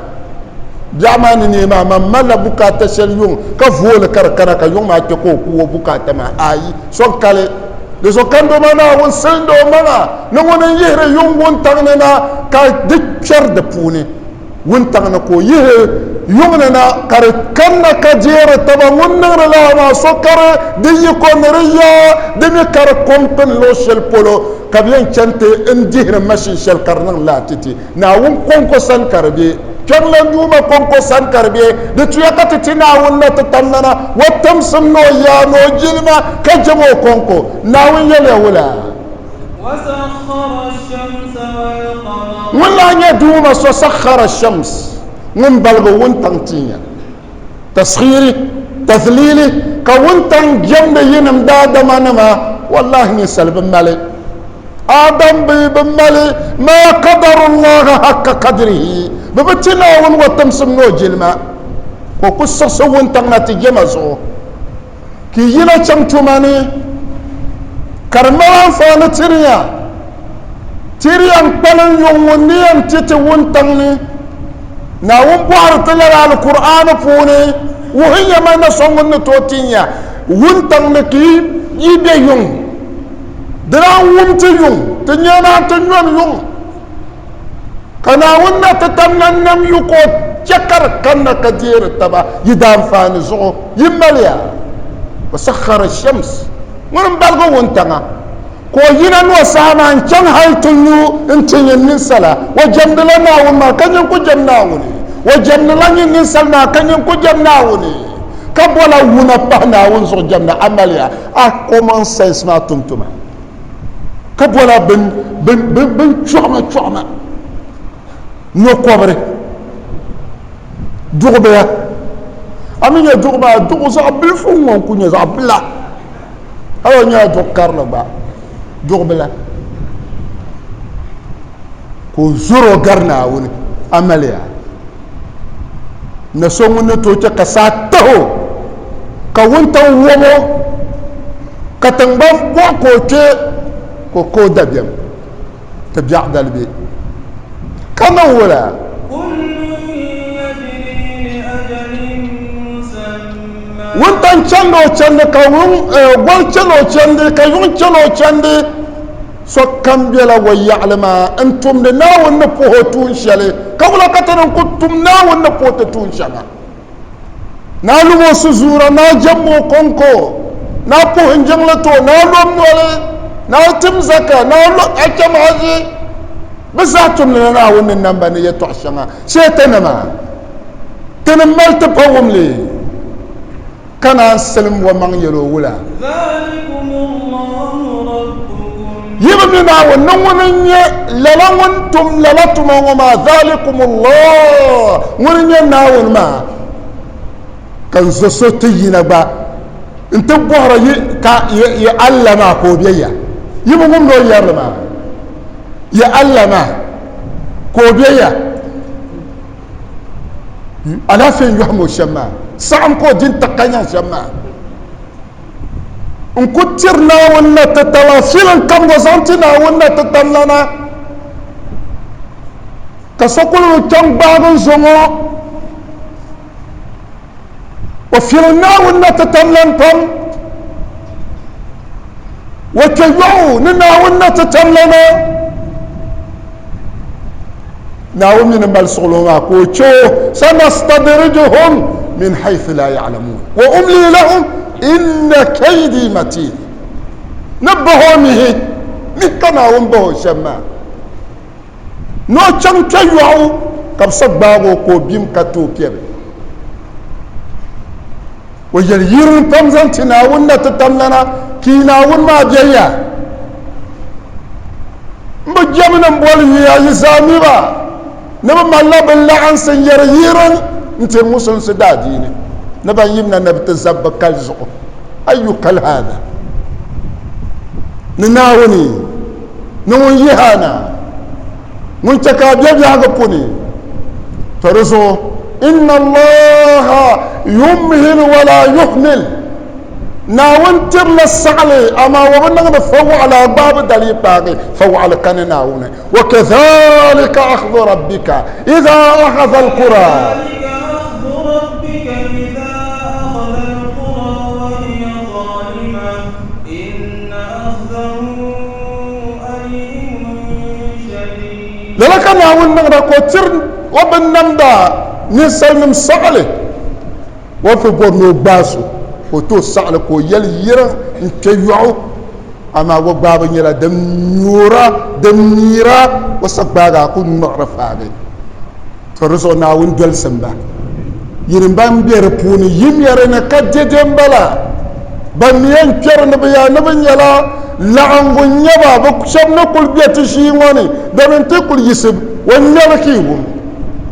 Biɛɣu maa ni neei maa, man malila bukaata shɛli yuŋ ka vooli ka di kana ka yuŋ maa kpe ka o ku o bukaata maa. Ayi, so n-kali. Di zuɣu ka Ndoma Naawuni silindi o maŋa ni ŋuni n-yihiri yuŋ wuntaŋ ni na ka di kpɛri di puuni wuntaŋ ni, ka o yihi yuŋ ni na ka di kanna ka deeri taba. Ŋun niŋdi lala maa so ka di yiko ni di yaa, di mi ka di kom pini luɣ shɛli polo. Ka bɛ yɛn chani ti n-dihiri mashin shɛli ka di niŋ laa ti ti Naawuni kɔŋko sani ka di be. Kpɛŋlan Duuma kɔŋko sani ka di be. Di tuya ka ti ti Naawuni na ti tamlana o timsim ni o yaa ni o jilima ka jɛm o kɔŋko. Naawuni yɛliya wula? Ŋun lahi nyɛ Duuma so sakhara shams, ŋun baligi wuntaŋ tinya. Taskhiri, tathlili, ka wuntaŋ jɛmdi yinim daadamanima, wallahi ninsali bi mali. Adam bi bi mali ma qadarullaha haqqa qadrihi, bɛ bi ti Naawuni o timsim ni o jilima, ka o ku siɣisi wuntaŋ na ti jɛma zuɣu, ka yi yina chaŋ tuma ni, ka di mali anfaani tiri ya. Tiri ya n-kpalim yuŋ ŋun ni yɛn ti ti wuntaŋ ni. Naawuni bɔhiri ti lala Alkur'aani puuni, Wuhi ya ma na so ŋun ni tooi tin ya wuntaŋ ni ka yi be yuŋ. Di naan wum ti yuŋ, ti nyɛ naan ti nyom yuŋ. Ka Naawuni na ti tam na nam yu ka o chɛ ka di kanna ka deeri taba yi daanfaani zuɣu. Yi maliya, Wa sakhara shams, ŋuni m-baligi wuntaŋa. Ka o yina ni o saha maa n-chaŋ hal ti lu nti nyin ninsala. O jɛmdila Naawuni maa ka nyin ku jɛm Naawuni. O jɛmdila nyin ninsal maa ka nyin ku jɛm Naawuni. Ka bola wuna pahi Naawuni zuɣu jɛmda amaliya a common sense maa tum tuma. Ka bola bin, bin, bin, bin chɔɣima chɔɣima nokɔbiri duɣubiya. A mi nya duɣu maa, duɣu zaɣ bilifu ŋ-ŋɔ n-ku nyɛ zaɣ bila. Hali o nyɛla duɣu karili gba, duɣu bila ka o zɔri o gari Naawuni amaliya. Na so ŋun ni tooi chɛ ka saa tahi o, ka wuntaŋ wɔm o, ka tiŋgbani bɔɣi ka o kpe, ka o ka o dabiɛm ti biɛɣu dali bɛ ka niŋ wula? Wuntaŋ chandi o chandi ka goli chani o chandi ka yuŋ chani o chandi. Sokam bela o yaɣili maa n-tumdi Naawuni ni puhi o tuun shɛli, ka wula ka ti ni ku tum Naawuni ni puhi ti tuun shɛŋa? Naa lum o sizuura, naa jɛmm o kɔŋko, naa puhi n-jiŋli ti o, naa lom noli, naa tim zaka, naa lo a cham haji. Bɛ zaa tumdila Naawuni ni nam ba ni yɛtɔɣ shɛŋa shee tinima. Ti ni mali ti pa wumli ka naan silim o maŋ yɛl o wula? Yi bi mi Naawuni ni ŋuni n-nyɛ lala ŋun tum lala tuma ŋɔ maa, Zalikumullah, ŋuni n-nyɛ Naawuni maa. Ka n zo so ti yina gba nti bɔhiri yi ka yi Allah maa ka o be ya? Yi bi wumdi o yɛrili maa? Yi Allah maa ka o be ya? Alaafee n yɔhim o shɛm maa, saɣim ka o di n-ti ka nyaŋ shɛm maa. N ku tiri Naawuni na ti taba, filim kam gba zaŋ ti Naawuni na ti tam lana. Ka so kuli bi kpɛm gbaagi n zo ŋɔ, o filim Naawuni na ti tam lan pam. O kpe yɔɣu ni Naawuni na ti tam lana. Naawuni mi ni mali suɣulo maa ka o chɛ o, sanastadrijuhum min haythu la ya'lamun wa umli lahum inna kaydi matin. Ni bahi o mihi, mihi ka Naawuni bahi o shɛm maa. Ni o chaŋ kpe yɔɣu ka bɛ sa gbaagi o ka o bim ka ti o piɛbi. O yɛli yirim pam zaŋ ti Naawuni na ti tamlana, ka yi Naawuni maa be ya. M bi jɛmi ni m boli yuya yi zaa mi ba ni bɛ malila bɛ laɣinsi n-yɛri yirim n-tiri musulinsi daadiini ni ban yimina ni bɛ ti zabi bɛ kali zuɣu. Ayu kali haada? Ni Naawuni ni ŋun yihi a na, ŋun chɛ ka a be biɛhigu puni. To di zuɣu, inna Allaha yumhilu wa laa yuhmil, Naawuni tirila saɣili, amaa o bi niŋdi fawaɣili a gbaabu dali yi paagi, fawaɣili kani Naawuni. Wa kadhalika akhdhu rabbika idha akhadha al-qura. Lala ka Naawuni niŋda ka o tiri o binnamda ninsalinim saɣili. O fi bɔri ni o gbaai so ka o tooi saɣili ka o yɛli yiriŋ n-kpe yɔɣu, amaa o gbaabu nyɛla din nyuura, din miira, o sa gbaagi a ku ŋmiɣiri faagi. To di zuɣu Naawuni dolisim ba. Yinim ban be di puuni yimiya di ni ka dɛde m-bala. Ban mi yɛn kpɛri ni bɛ yaa ni bɛ nyɛla laɣiŋgu n-nyɛ ba, bɛ shɛba ni kuli be ti ʒii ŋɔ ni, domin ti kuli yiɣisi o ŋmɛli ka yi wum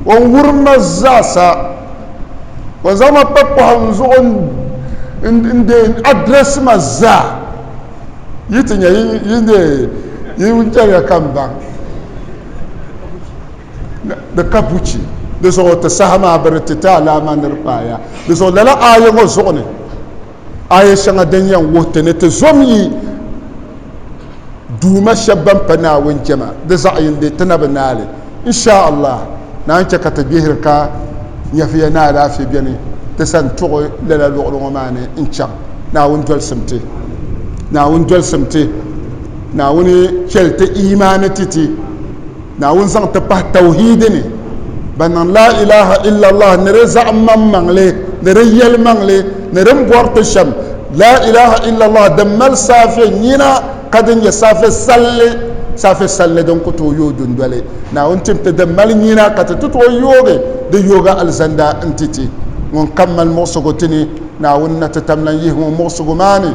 o ni wurim ma zaasa. O zaŋ ma pa pɔhim zuɣu n-deei address ma zaa. Yi ti nya yi deei yi chɛliya ka m baŋ. Di ka buchi. Di zuɣu ti saha maa bi di ti ti alaama ni di paaya. Di zuɣu lala aaya ŋɔ zuɣu ni aaya shɛŋa din yɛn wuhi ti ni ti zom yi Duuma shɛba ban pa Naawuni jɛma di zaɣ yini bee ti na bi naai li. In sha Allah, naan chɛ ka ti gbihiri ka nyɛviya ni alaafee beni ti sani tuɣi lala luɣili ŋɔ maa ni n-chaŋ. Naawuni dolisim ti. Naawuni dolisim ti. Naawuni chɛli ti imaani ti ti. Naawuni zaŋ ti pahi tawhiidi ni, ban niŋ laa ilaha illallah ni di zaɣ maŋmaŋli, ni di yɛlimaŋli, ni din bɔri ti shɛm. Laa ilaha illallah din mali saafe nyina ka din nyɛ saafe salli, saafe salli din ku tooi yooi dundoli. Naawuni tim ti din mali nyina ka ti ti tooi yoogi di yooga alizanda n-ti ti. Ŋun kam mali muɣisigu ti ni, Naawuni na ti tam lan yihi ŋun muɣisigu maa ni.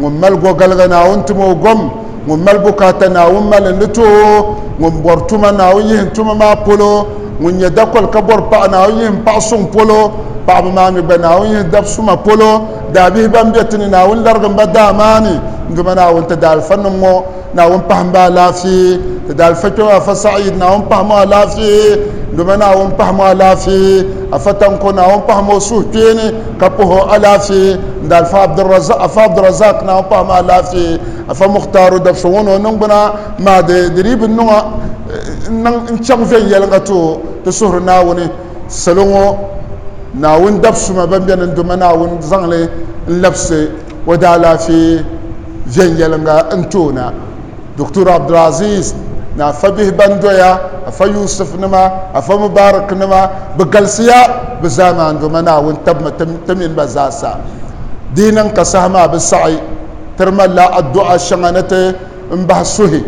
Ŋun mali gɔgaliga Naawuni tim o gom, ŋun mali bukaata Naawuni mali n-ni ti o, ŋun bɔri tuma Naawuni yihi n tuma maa polo, ŋun nyɛ dakoli ka bɔri paɣa Naawuni yihi n paɣa suŋ polo, paɣaba maa mi gba Naawuni yihi dab suma polo, daabihi ban be ti ni Naawuni larigim ba daa maa ni, n Duuma Naawuni ti daalifanim ŋɔ Naawuni pahim ba alaafee, ti daalifa kpɛm Afa Sa'id Naawuni pahim o alaafee, n Duuma Naawuni pahim o alaafee, Afa Tanko Naawuni pahim o suhukpeeni ka puhi o alaafee, n daalifa Abdulrazak Afa Abdulrazak Naawuni pahim o alaafee, Afa Mukhtaru dabisi ŋɔ ni o niŋgbuna maa di di dii bi niŋ n niŋ n chaŋ viɛnyɛliŋga ti o, ti suhiri Naawuni salo ŋɔ. Naawuni dabsuma ban beni n-doma Naawuni zaŋli n-labisi o daalaafee viɛnyɛliŋga n-ti o na. Doctor Abdulaziz ni afa bihi ban doya, afa Yusuf nima, afa Mubarak nima, bɛ galisiya bɛ zaa maa n-doma Naawuni tabimi ti mini ba zaasa. Di yi niŋ ka saha maa bi saɣi, ti di malila addu'a shɛŋa ni ti n bahi suhi,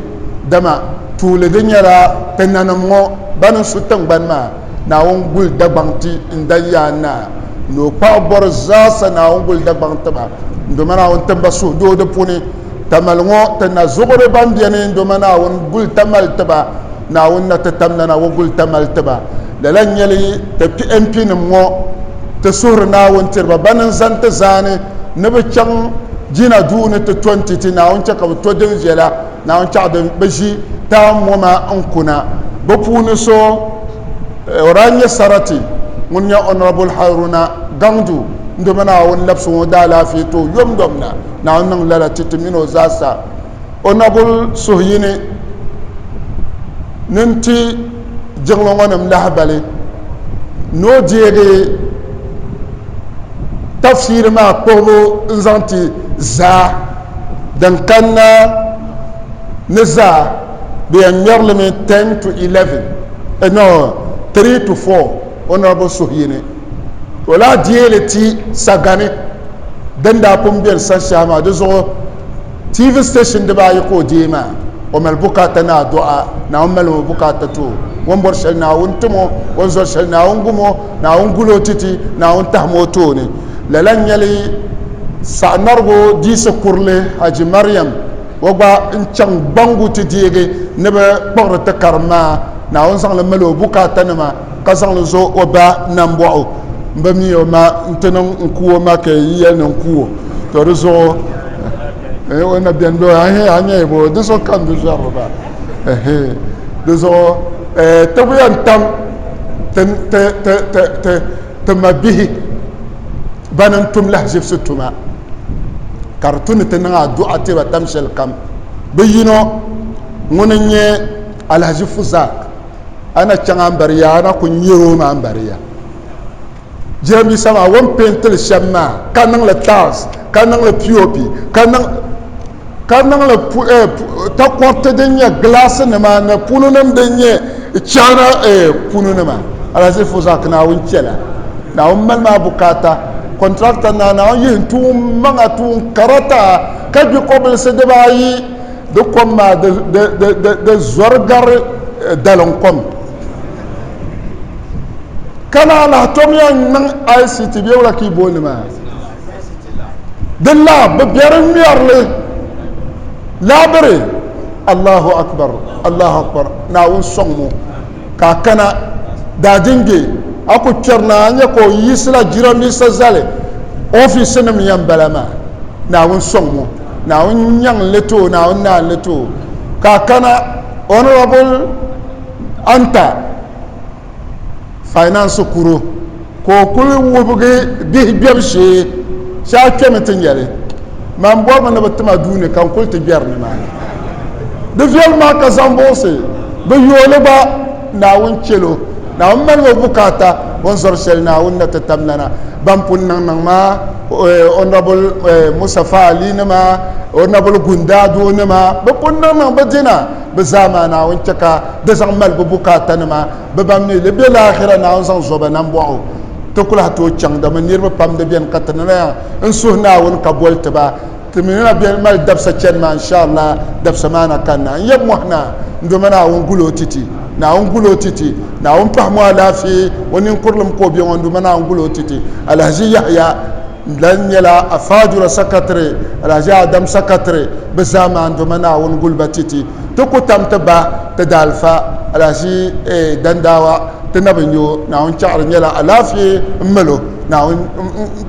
dama tuuli di nyɛla ti nanim ŋɔ ban n su tiŋgbani maa, Naawuni guli Dagbaŋ ti n dan yaa naa ni o kpaɣi bɔri zaasa Naawuni guli Dagbaŋ ti ba n doma Naawuni tim ba suhudoo di puuni Tamali ŋɔ ti na zuɣuri ban beni n doma Naawuni guli Tamali ti ba Naawuni na ti tamlana o guli Tamali ti ba lala n nyɛli ti MP nim ŋɔ ti suhuri Naawuni tiri ba ban n zani ti zaani ni bi chaŋ jina duu ni ti to n-ti ti Naawuni chɛ ka bɛ to din viɛla, Naawuni chaɣ din bi ʒi taamoma n-kuna. Bɛ puuni so o daa nyɛ sarati ŋun nyɛ Honourable Haruna Gangdu n-doma Naawuni labisi ŋɔ daalaafee ti o yomyom na. Naawuni niŋ lala ti ti mini o zaasa. Honourable Suhuyini ni n-ti jiŋli ŋɔ nim lahibali ni o deegi tafsiiri maa kpuɣibu n-zaŋ ti zaa din kanna ni zaa bɛ yɛn ŋmɛri li mi 10 to 11 eh, no 3 to 4 honorable Suhuyini o lahi deei li ti sagani din daa pun beni sanshɛhi maa di zuɣu TV station dibaayi ka o deei maa o mali bukaata ni adu'a Naawuni mali o bukaata ti o o ni bɔri shɛli Naawuni tim o o ni zɔri shɛli Naawuni gum o Naawuni guli o titi Naawuni tahim o tooni lala n-nyɛli saɣinarigu diisi kurili Haji Mariam o gba n-chaŋ Gbangu ti deegi ni bɛ kpuɣiri ti karim maa Naawuni zaŋli mali o bukaatanima ka zaŋli zo o ba nambɔɣu m bi mi o ma nti niŋ n ku o ma ka yi yɛli ni n ku o to di zuɣu o na beni bɛ a nya bo di zuɣu ka n bi zɔrili ba di zuɣu ti bi yɛn tam ti ma bihi ban n tum lahiʒibisi tuma ka di tu ni ti niŋ adu'a ti ba tam shɛli kam bi yino ŋuni n nyɛ Alhaji Fuzak a na chaŋ a ni bari ya a na ku nyɛri o maa ni bari ya jiranbiisa maa o ni peentili shɛm maa ka niŋli tiles ka niŋli pop ka niŋ ka niŋli eh, takoriti din nyɛ gilaasi nima ni punu nim din nyɛ chana eh, punu nima alhaji fuzak naawuni chɛla naawuni mali maa bukaata kɔntrakta naa naawuni yihi tuun maŋa tuun karata ka gbi kɔbilisi dibaayi di kom maa di zɔri gari eh, dalim kom ka naa lahi tom yɛn niŋ ICT bee wula ka yi booni maa di la bi bɛri ŋmɛrili laabiri Allahu akbar Allahu akbar Naawuni sɔŋ mu ka a kana daadingbɛ a ku kpɛri na a nyɛ ka o yiɣisila jiranbiisa zali ofiisi nim yɛn bala maa Naawuni sɔŋ mu Naawuni nyaŋ li ti o Naawuni naan li ti o ka a kana honorable anta finance kuro ka o kuli wubigi bihi gbɛbu shee shee a kpɛmi ti nyɛli man bɔrimi ni bi tima duu ni ka n kuli ti gbɛri nimaani di viɛli maa ka zaŋ buɣisi bi yooli gba Naawuni chɛlo Naawuni mali o bukaata o ni zɔri shɛli Naawuni na ti tamlana ban pun niŋ niŋ maa Honorable Mustafa Ali nima Honorable Gundado nima bi pun niŋ niŋ bi dina bi zaa maa Naawuni chɛ ka di zaŋ mali bi bukaata nima bi ban mi li be laahira Naawuni zaŋ zoba nambɔɣu ti ku lahi tooi chaŋ dama niriba pam di beni ka ti ni na n suhi Naawuni ka boli ti ba ti mi ni na bɛ mali dabisa chani maa inshallah dabisa maa na kanna n yab mɔhi na n doma Naawuni guli o titi Naawuni guli o titi Naawuni pahimi o alaafee o ninkurilim ka o be ŋɔ n doma Naawuni guli o titi Alhaji Yahaya lan nyɛla Afaajura sakatiri Alhaji Adam sakatiri bɛ zaa maa n doma Naawuni guli ba titi ti ku tam ti ba ti daalifa Alhaji Dandaawa ti na bi nya o Naawuni chaɣiri nyɛla alaafee m mali o Naawuni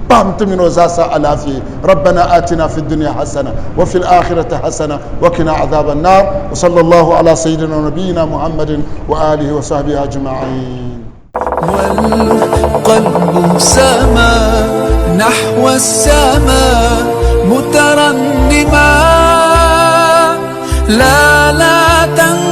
pahim ti mini o zaasa alaafee ربنا آتنا في الدنيا حسنة وفي الآخرة حسنة وقنا عذاب النار وصلى الله على سيدنا ونبينا محمد وآله وصحبه أجمعين والقلب سما نحو السماء مترنما لا لا تنسى.